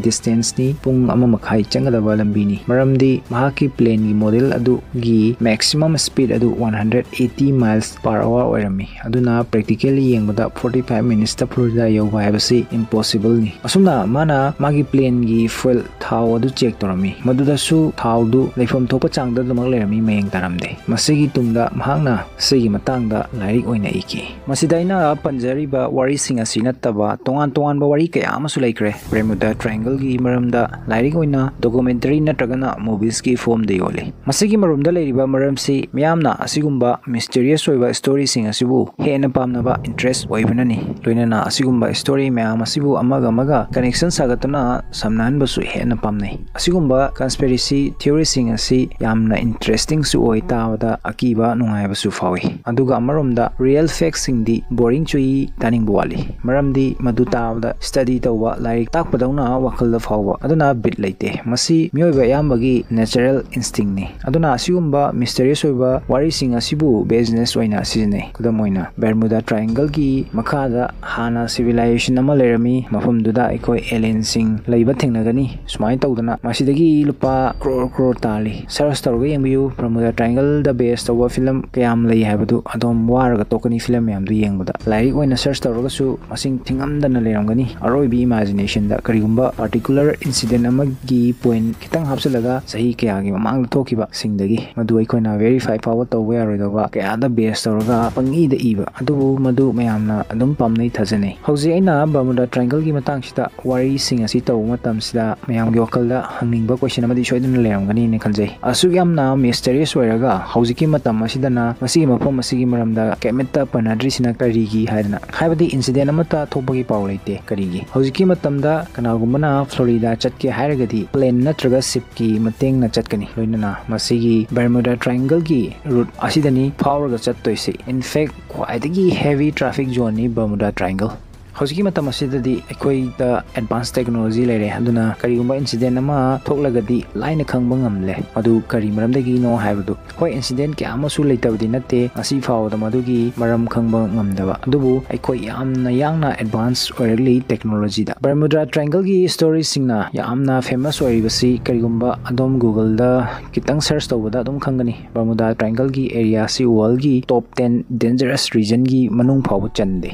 distanceꯅꯤ, ꯄꯨꯡ ꯑꯃ ꯃꯈꯥꯏ ꯆꯪꯒꯗꯕ ꯂꯝꯕꯤꯅꯤ, ꯃꯔꯝꯗꯤ ꯃꯍꯥꯛꯀꯤ planeꯒꯤ model ꯑꯗꯨꯒꯤ maximum speed ꯑꯗꯨ one hundred eighty miles per hour ꯑꯣꯏꯔꯝꯃꯤ꯫ ꯑꯗꯨꯅ practically ꯌꯦꯡꯕꯗ forty five minutesꯇ Florida ꯌꯧꯕ ꯍꯥꯏꯕꯁꯤ impossibleꯅꯤ꯫ ꯑꯁꯨꯝꯅ ꯃꯥꯅ ꯃꯥꯒꯤ planeꯒꯤ fuel ꯊꯥꯎ ꯑꯗꯨ check ꯇꯧꯔꯝꯃꯤ꯫ ꯃꯗꯨꯗꯁꯨ ꯊꯥꯎꯗꯨ ꯂꯩꯐꯝ ꯊꯣꯛꯄ ꯆꯥꯡꯗ ꯑꯗꯨꯃꯛ ꯂꯩꯔꯝꯃꯤ, ꯃꯌꯦꯡ ꯇꯥꯔꯝꯗꯦ꯫ ꯃꯁꯤꯒꯤ ꯇꯨꯡꯗ ꯃꯍꯥꯛꯅ ꯁꯤꯒꯤ ꯃꯇꯥꯡꯗ ꯂꯥꯏꯔꯤꯛ ꯑꯣꯏꯅ ꯏꯈꯤ꯫ ꯃꯁꯤꯗ ꯑꯩꯅ ꯄꯟꯖꯔꯤꯕ ꯋꯥꯔꯤꯁꯤꯡ ꯑꯁꯤ ꯅꯠꯇꯕ ꯇꯣꯉꯥꯟ ꯇꯣꯉꯥꯟꯕ ꯋꯥꯔꯤ ꯀꯌꯥ ꯑꯃꯁꯨ ꯂꯩꯈ꯭ꯔꯦ꯫ Bermuda Triangleꯒꯤ ꯃꯔꯝꯗ ꯂꯥꯏꯔꯤꯛ ꯑꯣꯏꯅ, documentary ꯅꯠꯇ꯭ꯔꯒꯅ moviesꯀꯤ formꯗ ꯌꯣꯜꯂꯤ꯫ ꯃꯁꯤꯒꯤ ꯃꯔꯨꯝꯗ ꯂꯩꯔꯤꯕ ꯃꯔꯝꯁꯤ ꯃꯤꯌꯥꯝꯅ ꯑꯁꯤꯒꯨꯝꯕ mysterious ꯑꯣꯏꯕ storyꯁꯤꯡ ꯑꯁꯤꯕꯨ ꯍꯦꯟꯅ ꯄꯥꯝꯅꯕ interest ꯑꯣꯏꯕꯅꯅꯤ꯫ ꯂꯣꯏꯅꯅ ꯑꯁꯤꯒꯨꯝꯕ story ꯃꯌꯥꯝ ꯑꯁꯤꯕꯨ ꯑꯃꯒ ꯑꯃꯒ connection ꯁꯥꯒꯠꯇꯨꯅ ꯁꯝꯅꯍꯟꯕꯁꯨ ꯍꯦꯟꯅ ꯄꯥꯝꯅꯩ꯫ ꯑꯁꯤꯒꯨꯝꯕ conspiracy theoryꯁꯤꯡ ꯑꯁꯤ ꯌꯥꯝꯅ interestingꯁꯨ ꯑꯣꯏ, ꯇꯥꯕꯗ ꯑꯀꯤꯕ ꯅꯨꯡꯉꯥꯏꯕꯁꯨ ꯐꯥꯎꯏ꯫ ꯑꯗꯨꯒ ꯑꯃꯔꯣꯝꯗ real factꯁꯤꯡꯗꯤ boring ꯆꯨꯏ, ꯇꯥꯅꯤꯡꯕ ꯋꯥꯠꯂꯤ꯫ ꯃꯔꯝꯗꯤ ꯃꯗꯨ ꯇꯥꯕꯗ study ꯇꯧꯕ, ꯂꯥꯏꯔꯤꯛ ꯇꯥꯛꯄꯗꯧꯅ ꯋꯥꯈꯜꯗ ꯐꯥꯎꯕ꯫ ꯑꯗꯨꯅ bit ꯂꯩꯇꯦ꯫ ꯃꯁꯤ ꯃꯤꯑꯣꯏꯕ ꯑꯌꯥꯝꯕꯒꯤ natural instinctꯅꯤ꯫ ꯑꯗꯨꯅ ꯑꯁꯤꯒꯨꯝꯕ mysterious ꯑꯣꯏꯕ ꯋꯥꯔꯤꯁꯤꯡ ꯑꯁꯤꯕꯨ business ꯑꯣꯏꯅ ꯁꯤꯖꯤꯟꯅꯩ꯫ ꯈꯨꯗꯝ ꯑꯣꯏꯅ, Bermuda Triangleꯒꯤ ꯃꯈꯥꯗ ꯍꯥꯟꯅ civilization ꯑꯃ ꯂꯩꯔꯝꯃꯤ, ꯃꯐꯝꯗꯨꯗ ꯑꯩꯈꯣꯏ alienꯁꯤꯡ ꯂꯩꯕ ꯊꯦꯡꯅꯒꯅꯤ꯫ ꯁꯨꯃꯥꯏꯅ ꯇꯧꯗꯅ ꯃꯁꯤꯗꯒꯤ ꯂꯨꯄꯥ crore crore ꯇꯥꯜꯂꯤ꯫ Search ꯇꯧꯔꯒ ꯌꯦꯡꯕꯤꯌꯨ꯫ ꯕꯔꯃꯨꯗꯥ ꯇ꯭ꯔꯥꯏꯡꯒꯜꯗ ꯕꯦꯁ ꯇꯧꯕ ꯐꯤꯂꯝ ꯀꯌꯥꯝ ꯂꯩ ꯍꯥꯏꯕꯗꯨ ꯑꯗꯣꯝ ꯋꯥꯔꯒ ꯇꯣꯛꯀꯅꯤ꯫ ꯐꯤꯂꯝ ꯃꯌꯥꯝꯗꯨ ꯌꯦꯡꯕꯗ ꯂꯥꯏꯔꯤꯛ ꯑꯣꯏꯅ ꯁꯔꯆ ꯇꯧꯔꯒꯁꯨ ꯃꯁꯤꯡ ꯊꯤꯉꯝꯗꯅ ꯂꯩꯔꯝꯒꯅꯤ꯫ ꯑꯔꯣꯏꯕꯤ ꯏꯃꯥꯖꯤꯅꯦꯁꯟꯗ ꯀꯔꯤꯒꯨꯝꯕ ꯄꯥꯔꯇꯤꯀꯨꯂꯔ ꯏꯟꯁꯤꯗꯦꯟ ꯑꯃꯒꯤ ꯄꯣꯏꯟ ꯈꯤꯇꯪ ꯍꯥꯞꯆꯤꯜꯂꯒ ꯆꯍꯤ ꯀꯌꯥꯒꯤ ꯃꯃꯥꯡꯗ ꯊꯣꯛꯈꯤꯕꯁꯤꯡꯗꯒꯤ ꯃꯗꯨ ꯑꯩꯈꯣꯏꯅ ꯚꯦꯔꯤꯐꯥꯏ ꯐꯥꯎꯕ ꯇꯧꯕ ꯌꯥꯔꯣꯏꯗꯧꯕ ꯀꯌꯥꯗ ꯕꯦꯁ ꯇꯧꯔꯒ ꯄꯪꯏꯗ ꯏꯕ, ꯑꯗꯨꯕꯨ ꯃꯗꯨ ꯃꯌꯥꯝꯅ ꯑꯗꯨꯝ ꯄꯥꯝꯅꯩ ꯊꯥꯖꯅꯩ꯫ ꯍꯧꯖꯤꯛ ꯑꯩꯅ ꯕꯔꯃꯨꯗꯥ ꯇ꯭ꯔꯥꯏꯡꯒꯜꯒꯤ ꯃꯇꯥꯡꯁꯤꯗ ꯋꯥꯔꯤꯁꯤꯡ ꯑꯁꯤ ꯇꯧꯕ ꯃꯇꯝꯁꯤꯗ ꯃꯌꯥꯝꯒꯤ ꯋꯥꯈꯜꯗ ꯍꯪꯅꯤꯡꯕ ꯀꯣꯏꯁꯟ ꯑꯃꯗꯤ ꯁꯣꯏꯗꯅ ꯂꯩꯔꯝꯒꯅꯤꯅ ꯈꯟꯖꯩ꯫ ꯑꯁꯨꯛ ꯌꯥꯝꯅ ꯃꯤꯁꯇꯔꯤꯌꯁ ꯑꯣꯏꯔꯒ ꯍꯧꯖꯤꯛꯀꯤ ꯃꯇꯝ ꯑꯁꯤꯗꯅ ꯃꯁꯤꯒꯤ ꯃꯐꯝ ꯑꯁꯤꯒꯤ ꯃꯔꯝꯗ ꯀꯩꯃꯠꯇ ꯄꯟꯅꯗ꯭ꯔꯤꯁꯤꯅ ꯀꯔꯤꯒꯤ ꯍꯥꯏꯗꯅ? ꯍꯥꯏꯕꯗꯤ ꯏꯟꯁꯤꯗꯦꯟ ꯑꯃꯠꯇ ꯊꯣꯛꯄꯒꯤ ꯄꯥꯎ ꯂꯩꯇꯦ꯫ ꯀꯔꯤꯒꯤ? ꯍꯧꯖꯤꯛꯀꯤ ꯃꯇꯝꯗ ꯀꯅꯥꯒꯨꯝꯕꯅ ꯐ꯭ꯂꯣꯔꯤꯗꯥ ꯆꯠꯀꯦ ꯍꯥꯏꯔꯒꯗꯤ ꯄ꯭ꯂꯦꯟ ꯅꯠꯇ꯭ꯔꯒ ꯁꯤꯞꯀꯤ ꯃꯇꯦꯡꯅ ꯆꯠꯀꯅꯤ꯫ ꯂꯣꯏꯅꯅ ꯃꯁꯤꯒꯤ ꯕꯔꯃꯨꯗꯥ ꯇ꯭ꯔꯥꯏꯡꯒꯜꯒꯤ ꯔꯨꯠ ꯑꯁꯤꯗꯅꯤ ꯐꯥꯎꯔꯒ ꯆꯠꯇꯣꯏꯁꯤ꯫ ꯏꯟꯐꯦꯛ ꯈ꯭ꯋꯥꯏꯗꯒꯤ ꯍꯦꯚꯤ ꯇ꯭ꯔꯥꯐꯤꯛ ꯖꯣꯟꯅꯤ ꯕꯔꯃꯨꯗꯥ ꯇ꯭ꯔꯥꯏꯡꯒꯜ꯫ ꯍꯧꯖꯤꯛꯀꯤ ꯃꯇꯝ ꯑꯁꯤꯗꯗꯤ ꯑꯩꯈꯣꯏꯗ ꯑꯦꯗꯚꯥꯟꯁ ꯇꯦꯛꯅꯣꯂꯣꯖꯤ ꯂꯩꯔꯦ, ꯑꯗꯨꯅ ꯀꯔꯤꯒꯨꯝꯕ ꯏꯟꯁꯤꯗꯦꯟ ꯑꯃ ꯊꯣꯛꯂꯒꯗꯤ ꯂꯥꯏꯅ ꯈꯪꯕ ꯉꯝꯂꯦ꯫ ꯑꯗꯨ ꯀꯔꯤ ꯃꯔꯝꯗꯒꯤꯅꯣ ꯍꯥꯏꯕꯗꯨ, ꯍꯣꯏ, ꯏꯟꯁꯤꯗꯦꯟ ꯀꯌꯥ ꯑꯃꯁꯨ ꯂꯩꯇꯕꯗꯤ ꯅꯠꯇꯦ, ꯉꯁꯤ ꯐꯥꯎꯕꯗ ꯃꯗꯨꯒꯤ ꯃꯔꯝ ꯈꯪꯕ ꯉꯝꯗꯕ꯫ ꯑꯗꯨꯕꯨ ꯑꯩꯈꯣꯏ ꯌꯥꯝꯅ ꯌꯥꯡꯅ ꯑꯦꯗꯚꯥꯟꯁ ꯑꯣꯏꯔꯛꯂꯤ ꯇꯦꯛꯅꯣꯂꯣꯖꯤꯗ꯫ ꯕꯔꯃꯨꯗꯥ ꯇ꯭ꯔꯥꯏꯡꯒꯜꯒꯤ ꯁ꯭ꯇꯣꯔꯤꯁꯤꯡꯅ ꯌꯥꯝꯅ ꯐꯦꯃꯁ ꯑꯣꯏꯔꯤꯕꯁꯤ ꯀꯔꯤꯒꯨꯝꯕ ꯑꯗꯣꯝ ꯒꯨꯒꯜꯗ ꯈꯤꯇꯪ ꯁꯔꯆ ꯇꯧꯕꯗ ꯑꯗꯨꯝ ꯈꯪꯒꯅꯤ꯫ ꯕꯔꯃꯨꯗꯥ ꯇ꯭ꯔꯥꯏꯡꯒꯜꯒꯤ ꯑꯦꯔꯤꯌꯥꯁꯤ ꯋꯥꯔꯜꯒꯤ ꯇꯣꯞ ꯇꯦꯟ ꯗꯦꯟꯖꯔꯁ ꯔꯤꯖꯟꯒꯤ ꯃꯅꯨꯡ ꯐꯥꯎꯕ ꯆꯟꯗꯦ꯫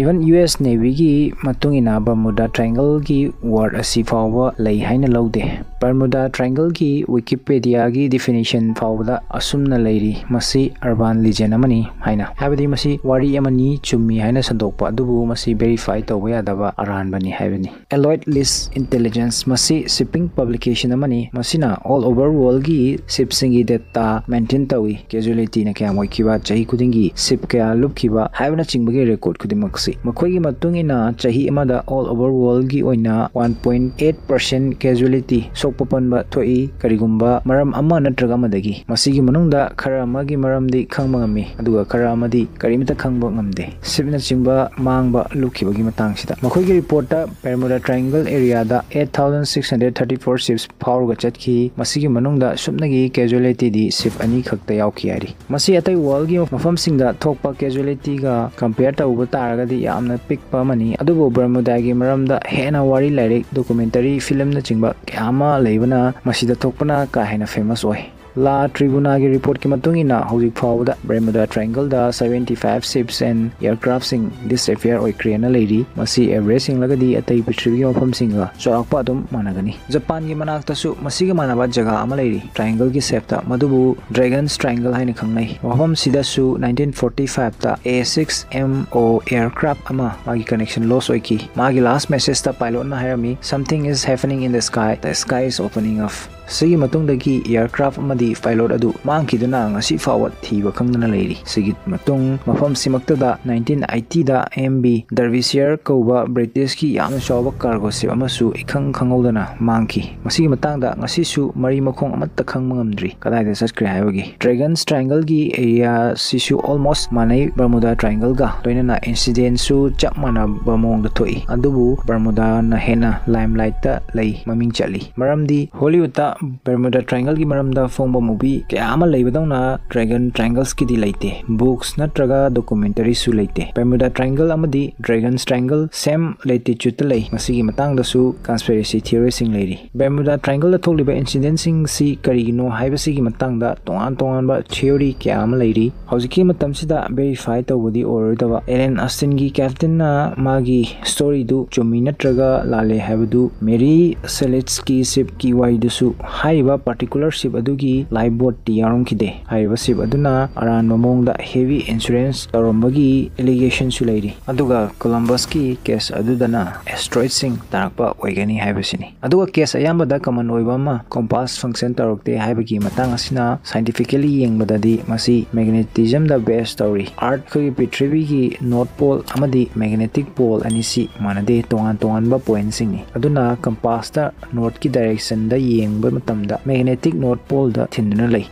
ꯏꯚꯟ ꯌꯨ ꯑꯦꯁ ꯅꯦꯚꯤꯒꯤ ꯃꯇꯨꯡ ꯏꯟꯅ ꯕꯔꯃꯨꯗꯥ ꯇ꯭ꯔꯥꯏꯡꯒꯜꯒꯤ ꯋꯥꯔꯗ ꯑꯁꯤ ꯐꯥꯎꯕ ꯂꯩ ꯍꯥꯏꯅ ꯂꯧꯗꯦ꯫ ꯕꯔꯃꯨꯗꯥ ꯇ꯭ꯔꯥꯏꯡꯒꯜꯒꯤ ꯋꯤꯀꯤꯄꯦꯗꯤꯌꯥꯒꯤ ꯗꯤꯐꯤꯅꯤꯁꯟ ꯐꯥꯎꯕꯗ ꯑꯁꯨꯝꯅ ꯂꯩꯔꯤ, "ꯃꯁꯤ ꯑꯔꯕꯥꯟ ꯂꯤꯖꯦꯟ ꯑꯃꯅꯤ" ꯍꯥꯏꯅ꯫ ꯍꯥꯏꯕꯗꯤ ꯃꯁꯤ ꯋꯥꯔꯤ ꯑꯃꯅꯤ, ꯆꯨꯝꯃꯤ ꯍꯥꯏꯅ ꯁꯟꯗꯣꯛꯄ, ꯑꯗꯨꯕꯨ ꯃꯁꯤ ꯚꯦꯔꯤꯐꯥꯏ ꯇꯧꯕ ꯌꯥꯗꯕ ꯑꯔꯥꯟꯕꯅꯤ ꯍꯥꯏꯕꯅꯤ꯫ ꯑꯦꯂꯣꯏꯠ ꯂꯤꯁ ꯏꯟꯇꯦꯂꯤꯖꯦꯟꯁ, ꯃꯁꯤ ꯁꯤꯞꯄꯤꯡ ꯄꯕ꯭ꯂꯤꯀꯦꯁꯟ ꯑꯃꯅꯤ꯫ ꯃꯁꯤꯅ ꯑꯣꯜ ꯑꯣꯚꯔ ꯋꯥꯔꯜꯒꯤ ꯁꯤꯞꯁꯤꯡꯒꯤ ꯗꯦꯇꯥ ꯃꯦꯟꯇꯦꯟ ꯇꯧꯏ꯫ ꯀꯦꯖꯨꯋꯦꯂꯤꯇꯤꯅ ꯀꯌꯥꯝ ꯑꯣꯏꯈꯤꯕ, ꯆꯍꯤ ꯈꯨꯗꯤꯡꯒꯤ ꯁꯤꯞ ꯀꯌꯥ ꯂꯨꯞꯈꯤꯕ ꯍꯥꯏꯕꯅꯆꯤꯡꯕꯒꯤ ꯔꯦꯀꯣꯔꯗ ꯈꯨꯗꯤꯡꯃꯛꯁꯤ꯫ ꯃꯈꯣꯏꯒꯤ ꯃꯇꯨꯡ ꯏꯟꯅ ꯆꯍꯤ ꯑꯃꯗ ꯑꯣꯜ ꯑꯣꯚꯔ ꯋꯥꯔꯜꯒꯤ ꯑꯣꯏꯅ one point eight percent casualty, ꯁꯣꯛꯄ ꯄꯟꯕ, ꯊꯣꯛꯏ ꯀꯔꯤꯒꯨꯝꯕ ꯃꯔꯝ ꯑꯃ ꯅꯠꯇ꯭ꯔꯒ ꯑꯃꯗꯒꯤ꯫ ꯃꯁꯤꯒꯤ ꯃꯅꯨꯡꯗ ꯈꯔ ꯑꯃꯒꯤ ꯃꯔꯝꯗꯤ ꯈꯪꯕ ꯉꯝꯃꯤ, ꯑꯗꯨꯒ ꯈꯔ ꯑꯃꯗꯤ ꯀꯔꯤꯃꯠꯇ ꯈꯪꯕ ꯉꯝꯗꯦ꯫ ꯁꯤꯞꯅꯆꯤꯡꯕ ꯃꯥꯡꯕ ꯂꯨꯞꯈꯤꯕꯒꯤ ꯃꯇꯥꯡꯁꯤꯗ ꯃꯈꯣꯏꯒꯤ ꯔꯤꯄꯣꯔꯠꯇ ꯕꯔꯃꯨꯗꯥ ꯇ꯭ꯔꯥꯏꯡꯒꯜ ꯑꯦꯔꯤꯌꯥꯗ eight thousand six hundred thirty four ships ꯐꯥꯎꯔꯒ ꯆꯠꯈꯤ꯫ ꯃꯁꯤꯒꯤ ꯃꯅꯨꯡꯗ ꯁꯨꯞꯅꯒꯤ ꯀꯦꯖꯨꯋꯦꯂꯤꯇꯤꯗꯤ ꯁꯤꯞ ꯑꯅꯤ ꯈꯛꯇ ꯌꯥꯎꯈꯤ ꯍꯥꯏꯔꯤ꯫ ꯃꯁꯤ ꯑꯇꯩ ꯋꯥꯔꯜꯒꯤ ꯃꯐꯝꯁꯤꯡꯗ ꯊꯣꯛꯄ ꯀꯦꯖꯨꯋꯦꯂꯤꯇꯤꯒ ꯀꯝꯄꯤꯌꯔ ꯇꯧꯕ ꯇꯥꯔꯒꯗꯤ ꯌꯥꯝꯅ ꯄꯤꯛꯄ ꯑꯃꯅꯤ, ꯑꯗꯨꯕꯨ ꯕꯔꯃꯨꯗꯥꯒꯤ ꯃꯔꯝꯗ ꯍꯦꯟꯅ ꯋꯥꯔꯤ ꯂꯥꯏꯔꯤꯛ, ꯗꯣꯀꯨꯃꯦꯟꯇꯔꯤ ꯐꯤꯂꯝꯅꯆꯤꯡꯕ ꯀꯌꯥ ꯑꯃ ꯂꯩꯕꯅ ꯃꯁꯤꯗ ꯊꯣꯛꯄꯅ ꯀꯥ ꯍꯦꯟꯅ ꯐꯦꯃꯁ ꯑꯣꯏ꯫ La Tribuna ꯒꯤ report ꯀꯤ ꯃꯇꯨꯡ ꯏꯟꯅ ꯍꯧꯖꯤꯛ ꯐꯥꯎꯕꯗ Bermuda Triangle the seventy five ships and aircraft ꯁꯤꯡ disappear ꯑꯣꯏꯈ꯭ꯔꯦꯅ ꯂꯩꯔꯤ꯫ ꯃꯁꯤ average ꯌꯦꯡꯂꯒꯗꯤ ꯑꯇꯩ ꯄ꯭ꯔꯤꯊꯤꯕꯤꯒꯤ ꯃꯐꯝꯁꯤꯡꯒ ꯆꯥꯎꯔꯥꯛꯄ ꯑꯗꯨꯝ ꯃꯥꯟꯅꯒꯅꯤ꯫ ꯖꯄꯥꯟꯒꯤ ꯃꯅꯥꯛꯇꯁꯨ ꯃꯁꯤꯒ ꯃꯥꯟꯅꯕ ꯖꯒꯥ ꯑꯃ ꯂꯩꯔꯤ, triangle ꯒꯤ shape ꯇ, ꯃꯗꯨꯕꯨ Dragon's Triangle ꯍꯥꯏꯅ ꯈꯪꯅꯩ꯫ ꯃꯐꯝꯁꯤꯗꯁꯨ nineteen forty five ꯇ A six M O aircraft ꯑꯃ ꯃꯥꯒꯤ connection loss ꯑꯣꯏꯈꯤ꯫ ꯃꯥꯒꯤ last message ꯇ pilot ꯅ ꯍꯥꯏꯔꯝꯃꯤ, "Something is happening in the sky, the sky is opening up." ꯁꯤꯒꯤ ꯃꯇꯨꯡꯗꯒꯤ aircraft ꯑꯃꯗꯤ pilot ꯑꯗꯨ ꯃꯥꯡꯈꯤꯗꯨꯅ ꯉꯁꯤ ꯐꯥꯎꯕ ꯊꯤꯕ ꯈꯪꯗꯅ ꯂꯩꯔꯤ꯫ ꯁꯤꯒꯤ ꯃꯇꯨꯡ ꯃꯐꯝꯁꯤꯃꯛꯇꯗ nineteen eighty ꯗ M V Derbyshire ꯀꯧꯕ British ꯀꯤ ꯌꯥꯝꯅ ꯆꯥꯎꯕ cargo ship ꯑꯃꯁꯨ ꯏꯈꯪ ꯈꯪꯍꯧꯗꯅ ꯃꯥꯡꯈꯤ꯫ ꯃꯁꯤꯒꯤ ꯃꯇꯥꯡꯗ ꯉꯁꯤꯁꯨ ꯃꯔꯤ ꯃꯈꯣꯡ ꯑꯃꯠꯇ ꯈꯪꯕ ꯉꯝꯗ꯭ꯔꯤ, ꯀꯗꯥꯏꯗ ꯆꯠꯈ꯭ꯔꯦ ꯍꯥꯏꯕꯒꯤ꯫ Dragon's Triangle ꯒꯤ area ꯁꯤꯁꯨ almost ꯃꯥꯟꯅꯩ Bermuda Triangle ꯒ, ꯂꯣꯏꯅꯅ incident ꯁꯨ ꯆꯞ ꯃꯥꯟꯅꯕ ꯃꯑꯣꯡꯗ ꯊꯣꯛꯏ, ꯑꯗꯨꯕꯨ Bermuda ꯅ ꯍꯦꯟꯅ limelight ꯇ ꯂꯩ, ꯃꯃꯤꯡ ꯆꯠꯂꯤ꯫ ꯃꯔꯝꯗꯤ Hollywood ꯇ Bermuda Triangle ꯒꯤ ꯃꯔꯝꯗ ꯐꯣꯡꯕ movie ꯀꯌꯥ ꯑꯃ ꯂꯩꯕꯗꯧꯅ Dragon Triangles ꯀꯤꯗꯤ ꯂꯩꯇꯦ꯫ Books ꯅꯠꯇ꯭ꯔꯒ documentary ꯁꯨ ꯂꯩꯇꯦ꯫ Bermuda Triangle ꯑꯃꯗꯤ Dragon's Triangle same latitude ꯇ ꯂꯩ꯫ ꯃꯁꯤꯒꯤ ꯃꯇꯥꯡꯗꯁꯨ conspiracy theory ꯁꯤꯡ ꯂꯩꯔꯤ꯫ Bermuda Triangle ꯗ ꯊꯣꯛꯂꯤꯕ incident ꯁꯤꯡꯁꯤ ꯀꯔꯤꯒꯤꯅꯣ ꯍꯥꯏꯕꯁꯤꯒꯤ ꯃꯇꯥꯡꯗ ꯇꯣꯉꯥꯟ ꯇꯣꯉꯥꯟꯕ theory ꯀꯌꯥ ꯑꯃ ꯂꯩꯔꯤ꯫ ꯍꯧꯖꯤꯛꯀꯤ ꯃꯇꯝꯁꯤꯗ verify ꯇꯧꯕꯗꯤ ꯑꯣꯏꯔꯣꯏꯗꯕ꯫ Alan Austin ꯒꯤ captain ꯅ ꯃꯥꯒꯤ story ꯗꯨ ꯆꯨꯝꯃꯤ ꯅꯠꯇ꯭ꯔꯒ ꯂꯥꯜꯂꯦ ꯍꯥꯏꯕꯗꯨ Mary Celeste ꯀꯤ ship ꯀꯤ ꯋꯥꯔꯤꯗꯨꯁꯨ ꯍꯥꯏꯔꯤꯕ particular ship ꯑꯗꯨꯒꯤ lifeboat ꯇꯤ ꯌꯥꯎꯔꯝꯈꯤꯗꯦ꯫ ꯍꯥꯏꯔꯤꯕ ship ꯑꯗꯨꯅ ꯑꯔꯥꯟꯕ ꯃꯑꯣꯡꯗ heavy insurance ꯇꯧꯔꯝꯕꯒꯤ allegation ꯁꯨ ꯂꯩꯔꯤ꯫ ꯑꯗꯨꯒ Columbus ꯀꯤ case ꯑꯗꯨꯗꯅ asteroid ꯁꯤꯡ ꯇꯥꯔꯛꯄ ꯑꯣꯏꯒꯅꯤ ꯍꯥꯏꯕꯁꯤꯅꯤ꯫ ꯑꯗꯨꯒ case ꯑꯌꯥꯝꯕꯗ common ꯑꯣꯏꯕ ꯑꯃ, compass function ꯇꯧꯔꯛꯇꯦ ꯍꯥꯏꯕꯒꯤ ꯃꯇꯥꯡ ꯑꯁꯤꯅ scientifically ꯌꯦꯡꯕꯗꯗꯤ ꯃꯁꯤ magnetism ꯗ base ꯇꯧꯔꯤ꯫ Earth ꯑꯩꯈꯣꯏꯒꯤ ꯄ꯭ꯔꯤꯊꯤꯕꯤꯒꯤ north pole ꯑꯃꯗꯤ magnetic pole ꯑꯅꯤꯁꯤ ꯃꯥꯟꯅꯗꯦ, ꯇꯣꯉꯥꯟ ꯇꯣꯉꯥꯟꯕ point ꯁꯤꯡꯅꯤ꯫ ꯑꯗꯨꯅ compass ꯇ north ꯀꯤ direction ꯗ ꯌꯦꯡꯕ ꯃꯇꯝꯗ magnetic north pole ꯗ ꯊꯤꯟꯗꯨꯅ ꯂꯩ꯫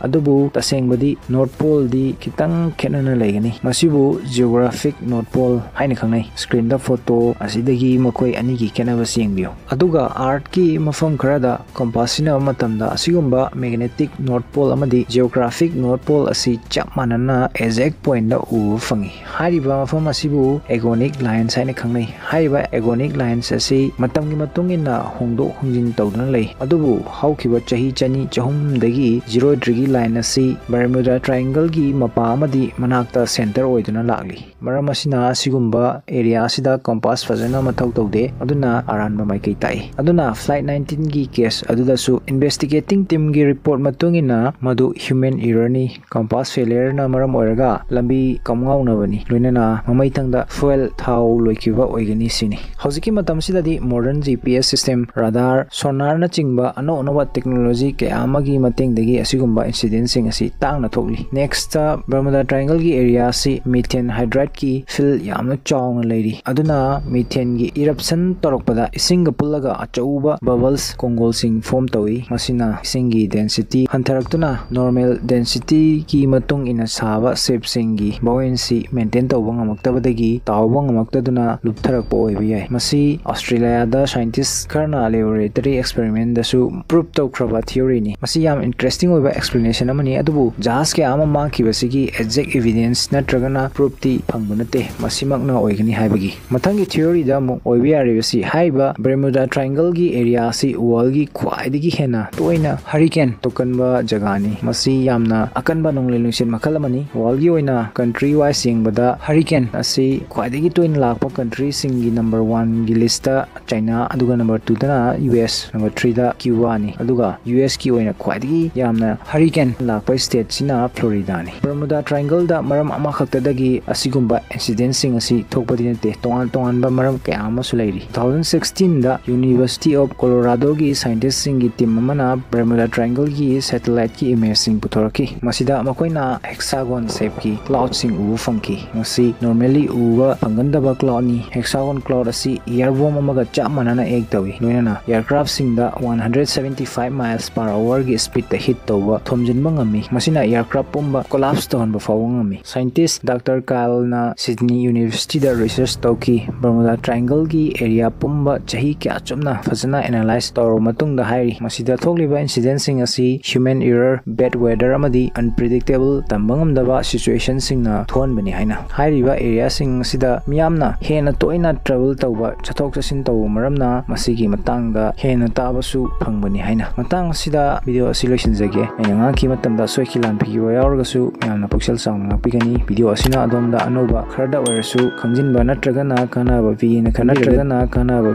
ꯑꯗꯨꯕꯨ ꯇꯁꯦꯡꯕꯗꯤ north pole ꯗꯤ ꯈꯤꯇꯪ ꯈꯦꯠꯅꯅ ꯂꯩꯒꯅꯤ꯫ ꯃꯁꯤꯕꯨ geographic north pole ꯍꯥꯏꯅ ꯈꯪꯅꯩ꯫ Screen ꯗ photo ꯑꯁꯤꯗꯒꯤ ꯃꯈꯣꯏ ꯑꯅꯤꯒꯤ ꯈꯦꯠꯅꯕꯁꯤ ꯌꯦꯡꯕꯤꯌꯨ꯫ ꯑꯗꯨꯒ Earth ꯀꯤ ꯃꯐꯝ ꯈꯔꯗ compass ꯁꯤꯖꯤꯟꯅꯕ ꯃꯇꯝꯗ ꯑꯁꯤꯒꯨꯝꯕ magnetic north pole ꯑꯃꯗꯤ geographic north pole ꯑꯁꯤ ꯆꯞ ꯃꯥꯟꯅꯅ exact point ꯗ ꯎꯕ ꯐꯪꯏ꯫ ꯍꯥꯏꯔꯤꯕ ꯃꯐꯝ ꯑꯁꯤꯕꯨ agonic lines ꯍꯥꯏꯅ ꯈꯪꯅꯩ꯫ ꯍꯥꯏꯔꯤꯕ agonic lines ꯑꯁꯤ ꯃꯇꯝꯒꯤ ꯃꯇꯨꯡ ꯏꯟꯅ ꯍꯣꯡꯗꯣꯛ ꯍꯣꯡꯖꯤꯟ ꯇꯧꯗꯨꯅ ꯂꯩ, ꯑꯗꯨꯕꯨ ꯍꯧꯈꯤꯕ ꯆꯍꯤ ꯆꯅꯤ ꯆꯍꯨꯝꯗꯒꯤ ꯖꯤꯔꯣ ꯗꯤꯒ꯭ꯔꯤ ꯂꯥꯏꯟ ꯑꯁꯤ ꯕꯔꯃꯨꯗꯥ ꯇ꯭ꯔꯥꯏꯌꯦꯡꯒꯜꯒꯤ ꯃꯄꯥ ꯑꯃꯗꯤ ꯃꯅꯥꯛꯇ ꯁꯦꯟꯇꯔ ꯑꯣꯏꯗꯨꯅ ꯂꯥꯛꯂꯤ꯫ ꯃꯔꯝ ꯑꯁꯤꯅ ꯑꯁꯤꯒꯨꯝꯕ ꯑꯦꯔꯤꯌꯥ ꯑꯁꯤꯗ ꯀꯝꯄꯥꯁ ꯐꯖꯅ ꯃꯊꯧ ꯇꯧꯗꯦ, ꯑꯗꯨꯅ ꯑꯔꯥꯟꯕ ꯃꯥꯏꯀꯩ ꯇꯥꯛꯏ꯫ ꯑꯗꯨꯅ ꯐ꯭ꯂꯥꯏꯠ ꯅꯥꯏꯟꯇꯤꯟꯒꯤ ꯀꯦꯁ ꯑꯗꯨꯗꯁꯨ ꯏꯟꯚꯦꯁꯇꯤꯒꯦꯇꯤꯡ ꯇꯤꯝꯒꯤ ꯔꯤꯄꯣꯔꯠ ꯃꯇꯨꯡ ꯏꯟꯅ ꯃꯗꯨ ꯍ꯭ꯌꯨꯃꯦꯟ ꯏꯔꯔꯅꯤ, ꯀꯝꯄꯥꯁ ꯐꯦꯂꯤꯌꯔꯅ ꯃꯔꯝ ꯑꯣꯏꯔꯒ ꯂꯝꯕꯤ ꯀꯝꯉꯥꯎꯅꯕꯅꯤ, ꯂꯣꯏꯅꯅ ꯃꯃꯩꯊꯪꯗ ꯐ꯭ꯌꯨꯑꯦꯜ ꯊꯥꯎ ꯂꯣꯏꯈꯤꯕ ꯑꯣꯏꯒꯅꯤ ꯁꯤꯅꯤ꯫ ꯍꯧꯖꯤꯛꯀꯤ ꯃꯇꯝꯁꯤꯗꯗꯤ modern G P S system, radar, ꯁꯣꯅꯥꯔꯅꯆꯤꯡꯕ ꯑꯅꯧ ꯑꯅꯧꯕ ꯇꯦꯛꯅꯣꯂꯣꯖꯤ ꯀꯌꯥ ꯑꯃꯒꯤ ꯃꯇꯦꯡꯗꯒꯤ ꯑꯁꯤꯒꯨꯝꯕ ꯏꯟꯁꯤꯗꯦꯟꯁꯤꯡ ꯑꯁꯤ ꯇꯥꯡꯅ ꯊꯣꯛꯂꯤ꯫ ꯅꯦꯛꯁꯇ, ꯕꯔꯃꯨꯗꯥ ꯇ꯭ꯔꯥꯏꯌꯦꯡꯒꯜꯒꯤ ꯑꯦꯔꯤꯌꯥ ꯑꯁꯤ ꯃꯤꯊꯦꯟ ꯍꯥꯏꯗ꯭ꯔꯥꯏꯠꯀꯤ ꯐꯤꯜ ꯌꯥꯝꯅ ꯆꯥꯎꯅ ꯂꯩꯔꯤ, ꯑꯗꯨꯅ ꯃꯤꯊꯦꯟꯒꯤ ꯏꯔꯞꯁꯟ ꯇꯧꯔꯛꯄꯗ ꯏꯁꯤꯡꯒ ꯄꯨꯜꯂꯒ ꯑꯆꯧꯕ ꯕꯕꯜꯁ, ꯀꯣꯡꯒꯣꯜꯁꯤꯡ ꯐꯣꯝ ꯇꯧꯏ꯫ ꯃꯁꯤꯅ ꯏꯁꯤꯡꯒꯤ ꯗꯦꯟꯁꯤꯇꯤ ꯍꯟꯊꯔꯛꯇꯨꯅ ꯅꯣꯔꯃꯦꯜ ꯗꯦꯟꯁꯤꯇꯤꯒꯤ ꯃꯇꯨꯡ ꯏꯟꯅ ꯁꯥꯕ ꯁꯦꯞꯁꯤꯡꯒꯤ ꯕꯣꯌꯦꯟꯁꯤ ꯃꯦꯟꯇꯦꯟ ꯇꯧꯕ ꯉꯝꯃꯛꯇꯕꯗꯒꯤ ꯇꯥꯎꯕ ꯉꯝꯃꯛꯇꯗꯨꯅ ꯂꯨꯞꯊꯔꯛꯄ ꯑꯣꯏꯕ ꯌꯥꯏ꯫ ꯃꯁꯤ ꯑꯣꯁꯇ꯭ꯔꯦꯂꯤꯌꯥꯗ ꯁꯥꯏꯟꯇꯤꯁ ꯈꯔꯅ ꯂꯦꯕꯣꯔꯦꯇꯔꯤ ꯑꯦꯛꯁꯄꯦꯔꯤꯃꯦꯟꯗꯁꯨ ꯄ꯭ꯔꯨꯞ ꯇꯧꯈ꯭ꯔꯕ ꯊꯤꯑꯣꯔꯤꯅꯤ꯫ ꯃꯁꯤ ꯌꯥꯝ ꯏꯟꯇꯔꯦꯁꯇꯤꯡ ꯑꯣꯏꯕ ꯑꯦꯛꯁꯄ꯭ꯂꯦꯅꯦꯁꯟ ꯑꯃꯅꯤ, ꯑꯗꯨꯕꯨ ꯖꯍꯥꯖ ꯀꯌꯥ ꯑꯃ ꯃꯥꯡꯈꯤꯕꯁꯤꯒꯤ ꯑꯦꯛꯖꯦꯛ ꯏꯚꯤꯗꯦꯟꯁ ꯅꯠꯇ꯭ꯔꯒꯅ ꯄ꯭ꯔꯨꯞꯇꯤ ꯐꯪꯕ ꯅꯠꯇꯦ ꯃꯁꯤꯃꯛꯅ ꯑꯣꯏꯒꯅꯤ ꯍꯥꯏꯕꯒꯤ꯫ ꯃꯊꯪꯒꯤ ꯊꯤꯑꯣꯔꯤꯗ ꯑꯃꯨꯛ ꯑꯣꯏꯕ ꯌꯥꯔꯤꯕꯁꯤ, ꯍꯥꯏꯔꯤꯕ ꯕꯔꯃꯨꯗꯥ ꯇ꯭ꯔꯥꯏꯌꯦꯡꯒꯜꯒꯤ ꯑꯦꯔꯤꯌꯥ ꯑꯁꯤ ꯋꯥꯔꯜꯒꯤ ꯈ꯭ꯋꯥꯏꯗꯒꯤ ꯍꯦꯟꯅ ꯇꯣꯏꯅ ꯍꯔꯤꯀꯦꯟ ꯊꯣꯛꯀꯟꯕ ꯖꯒꯥꯅꯤ꯫ ꯃꯁꯤ ꯌꯥꯝꯅ ꯑꯀꯟꯕ ꯅꯣꯡꯂꯩ ꯅꯨꯡꯁꯤꯠ ꯃꯈꯜ ꯑꯃꯅꯤ꯫ ꯋꯥꯔꯜꯒꯤ ꯑꯣꯏꯅ ꯀꯟꯇ꯭ꯔꯤ ꯋꯥꯏꯁ ꯌꯦꯡꯕꯗ ꯍꯔꯤꯀꯦꯟ ꯑꯁꯤ ꯈ꯭ꯋꯥꯏꯗꯒꯤ ꯇꯣꯏꯅ ꯂꯥꯛꯄ ꯀꯟꯇ꯭ꯔꯤꯁꯤꯡꯒꯤ ꯅꯝꯕꯔ ꯋꯥꯟꯒꯤ ꯂꯤꯁꯇ ꯆꯥꯏꯅꯥ, ꯑꯗꯨꯒ ꯅꯝꯕꯔ ꯇꯨꯗꯅ ꯌꯨ ꯑꯦꯁ, ꯅꯝꯕꯔ ꯊ꯭ꯔꯤꯗ ꯀ꯭ꯌꯨꯕꯥꯅꯤ, ꯑꯗꯨꯒ ꯌꯨ ꯑꯦꯁꯀꯤ ꯑꯣꯏꯅ ꯈ꯭ꯋꯥꯏꯗꯒꯤ ꯌꯥꯝꯅ ꯍꯔꯤꯀꯦꯟ ꯂꯥꯛꯄ ꯁ꯭ꯇꯦꯠꯁꯤꯅ ꯐ꯭ꯂꯣꯔꯤꯗꯥꯅꯤ꯫ ꯕꯔꯃꯨꯗꯥ ꯇ꯭ꯔꯥꯏꯌꯦꯡꯒꯜꯗ ꯃꯔꯝ ꯑꯃꯈꯛꯇꯗꯒꯤ ꯑꯁꯤꯒꯨꯝꯕ ꯏꯟꯁꯤꯗꯦꯟꯁꯤꯡ ꯑꯁꯤ ꯊꯣꯛꯄꯗꯤ ꯅꯠꯇꯦ, ꯇꯣꯉꯥꯟ ꯇꯣꯉꯥꯟꯕ ꯃꯔꯝ ꯀꯌꯥ ꯑꯃꯁꯨ ꯂꯩꯔꯤ꯫ ꯇꯨ ꯊꯥꯎꯖꯟ ꯁꯤꯛꯁꯇꯤꯟꯗ University of Coloradoꯒꯤ ꯁꯥꯏꯟꯇꯤꯁꯁꯤꯡꯒꯤ ꯇꯤꯝ ꯑꯃꯅ ꯕꯔꯃꯨꯗꯥ ꯇ꯭ꯔꯥꯏꯌꯦꯡꯒꯜꯒꯤ ꯁꯦꯇꯦꯂꯥꯏꯠꯀꯤ ꯏꯃꯦꯖꯁꯤꯡ ꯄꯨꯊꯣꯔꯛꯈꯤ꯫ ꯃꯁꯤꯗ ꯃꯈꯣꯏꯅ ꯍꯦꯛꯁꯥꯒꯣꯟ ꯁꯦꯞꯀꯤ ꯀ꯭ꯂꯥꯎꯗꯁꯤꯡ ꯎꯕ ꯐꯪꯈꯤ꯫ ꯃꯁꯤ ꯅꯣꯔꯃꯦꯜꯂꯤ ꯎꯕ ꯐꯪꯒꯟꯗꯕ ꯀ꯭ꯂꯥꯎꯗꯅꯤ꯫ ꯍꯦꯛꯁꯥꯒꯣꯟ ꯀ꯭ꯂꯥꯎꯗ ꯑꯁꯤ ꯏꯌꯔ ꯕꯣꯝ ꯑꯃꯒ ꯆꯞ ꯃꯥꯟꯅꯅ ꯑꯦꯛ ꯇꯧꯏ, ꯂꯣꯏꯅꯅ ꯑꯦꯌꯔꯀ꯭ꯔꯥꯐꯁꯤꯡꯗ one hundred seventy five miles per hourꯒꯤ ꯁ꯭ꯄꯤꯗꯇ ꯍꯤꯠ ꯇꯧꯕ, ꯊꯣꯝꯖꯤꯟꯕ ꯉꯝꯃꯤ꯫ ꯃꯁꯤꯅ ꯑꯦꯌꯔꯀ꯭ꯔꯥꯐ ꯄꯨꯝꯕ ꯀꯣꯂꯥꯞꯁ ꯇꯧꯍꯟꯕ ꯐꯥꯎꯕ ꯉꯝꯃꯤ꯫ ꯁꯥꯏꯟꯇꯤꯁ ꯗꯥꯛꯇꯔ ꯀꯥꯏꯜꯅ ꯁꯤꯗꯅꯤ ꯌꯨꯅꯤꯚꯔꯁꯤꯇꯤꯗ ꯔꯤꯁꯔꯆ ꯇꯧꯈꯤ꯫ ꯕꯔꯃꯨꯗꯥ ꯇ꯭ꯔꯥꯏꯌꯦꯡꯒꯜꯒꯤ ꯑꯦꯔꯤꯌꯥ ꯄꯨꯝꯕ ꯆꯍꯤ ꯀꯌꯥ ꯆꯨꯞꯅ ꯐꯖꯅ ꯑꯦꯅꯥꯂꯥꯏꯁ ꯇꯧꯔꯕ ꯃꯇꯨꯡꯗ ꯍꯥꯏꯔꯤ, ꯃꯁꯤꯗ ꯊꯣꯛꯂꯤꯕ ꯏꯟꯁꯤꯗꯦꯟꯁꯤꯡ ꯑꯁꯤ ꯍ꯭ꯌꯨꯃꯦꯟ ꯏꯔꯔ, ꯕꯦꯗ ꯋꯦꯗꯔ ꯑꯃꯗꯤ ꯑꯟꯄ꯭ꯔꯤꯗꯤꯛꯇꯦꯕꯜ, ꯇꯝꯕ ꯉꯝꯗꯕ ꯁꯤꯆꯨꯋꯦꯁꯟꯁꯤꯡꯅ ꯊꯣꯛꯍꯟꯕꯅꯤ ꯍꯥꯏꯅ꯫ ꯍꯥꯏꯔꯤꯕ ꯑꯦꯔꯤꯌꯥꯁꯤꯡ ꯑꯁꯤꯗ ꯃꯤꯌꯥꯝꯅ ꯍꯦꯟꯅ ꯇꯣꯏꯅ ꯇ꯭ꯔꯥꯚꯦꯜ ꯇꯧꯕ, ꯆꯠꯊꯣꯛ ꯆꯠꯁꯤꯟ ꯇꯧꯕ ꯃꯔꯝꯅ ꯃꯁꯤꯒꯤ ꯃꯇꯥꯡꯗ ꯍꯦꯟꯅ ꯇꯥꯕꯁꯨ ꯐꯪꯕꯅꯤ ꯍꯥꯏꯅ꯫ ꯃꯇꯥꯡ ꯑꯁꯤꯗ ꯚꯤꯗꯤꯑꯣ ꯑꯁꯤ ꯂꯣꯏꯁꯤꯟꯖꯒꯦ꯫ ꯑꯩꯅ ꯉꯥꯡꯈꯤꯕ ꯃꯇꯝꯗ ꯑꯁꯣꯏ ꯑꯈꯤꯂꯥꯟ ꯐꯤꯈꯤꯕ ꯌꯥꯎꯔꯒꯁꯨ ꯃꯌꯥꯝꯅ ꯄꯨꯛꯆꯦꯜ ꯆꯥꯎꯅ ꯉꯥꯛꯄꯤꯒꯅꯤ꯫ ꯚꯤꯗꯤꯑꯣ ꯑꯁꯤꯅ ꯑꯗꯣꯝꯗ ꯑꯅꯧꯕ ꯈꯔꯗ ꯑꯣꯏꯔꯁꯨ ꯈꯪꯖꯤꯟꯕ ꯅꯠꯇ꯭ꯔꯒꯅ ꯀꯥꯟꯅꯕ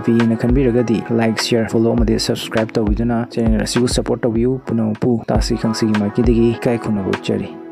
ꯄꯤꯒꯦꯅ ꯈꯟꯕꯤꯔꯒꯗꯤ ꯂꯥꯏꯛ, ꯁꯤꯌꯔ, ꯐꯣꯂꯣ ꯑꯃꯗꯤ ꯁꯕꯁꯀ꯭ꯔꯥꯏꯕ ꯇꯧꯕꯤꯗꯨꯅ ꯆꯦꯅꯦꯜ ꯑꯁꯤꯕꯨ ꯁꯄꯣꯔꯠ ꯇꯧꯕꯤꯌꯨ꯫ ꯄꯨꯝꯅꯃꯛꯄꯨ ꯇꯥꯁꯤ ꯈꯪꯁꯤꯒꯤ ꯃꯥꯏꯀꯩꯗꯒꯤ ꯏꯀꯥꯏ ꯈꯨꯝꯅꯕ ꯎꯠꯆꯔꯤ꯫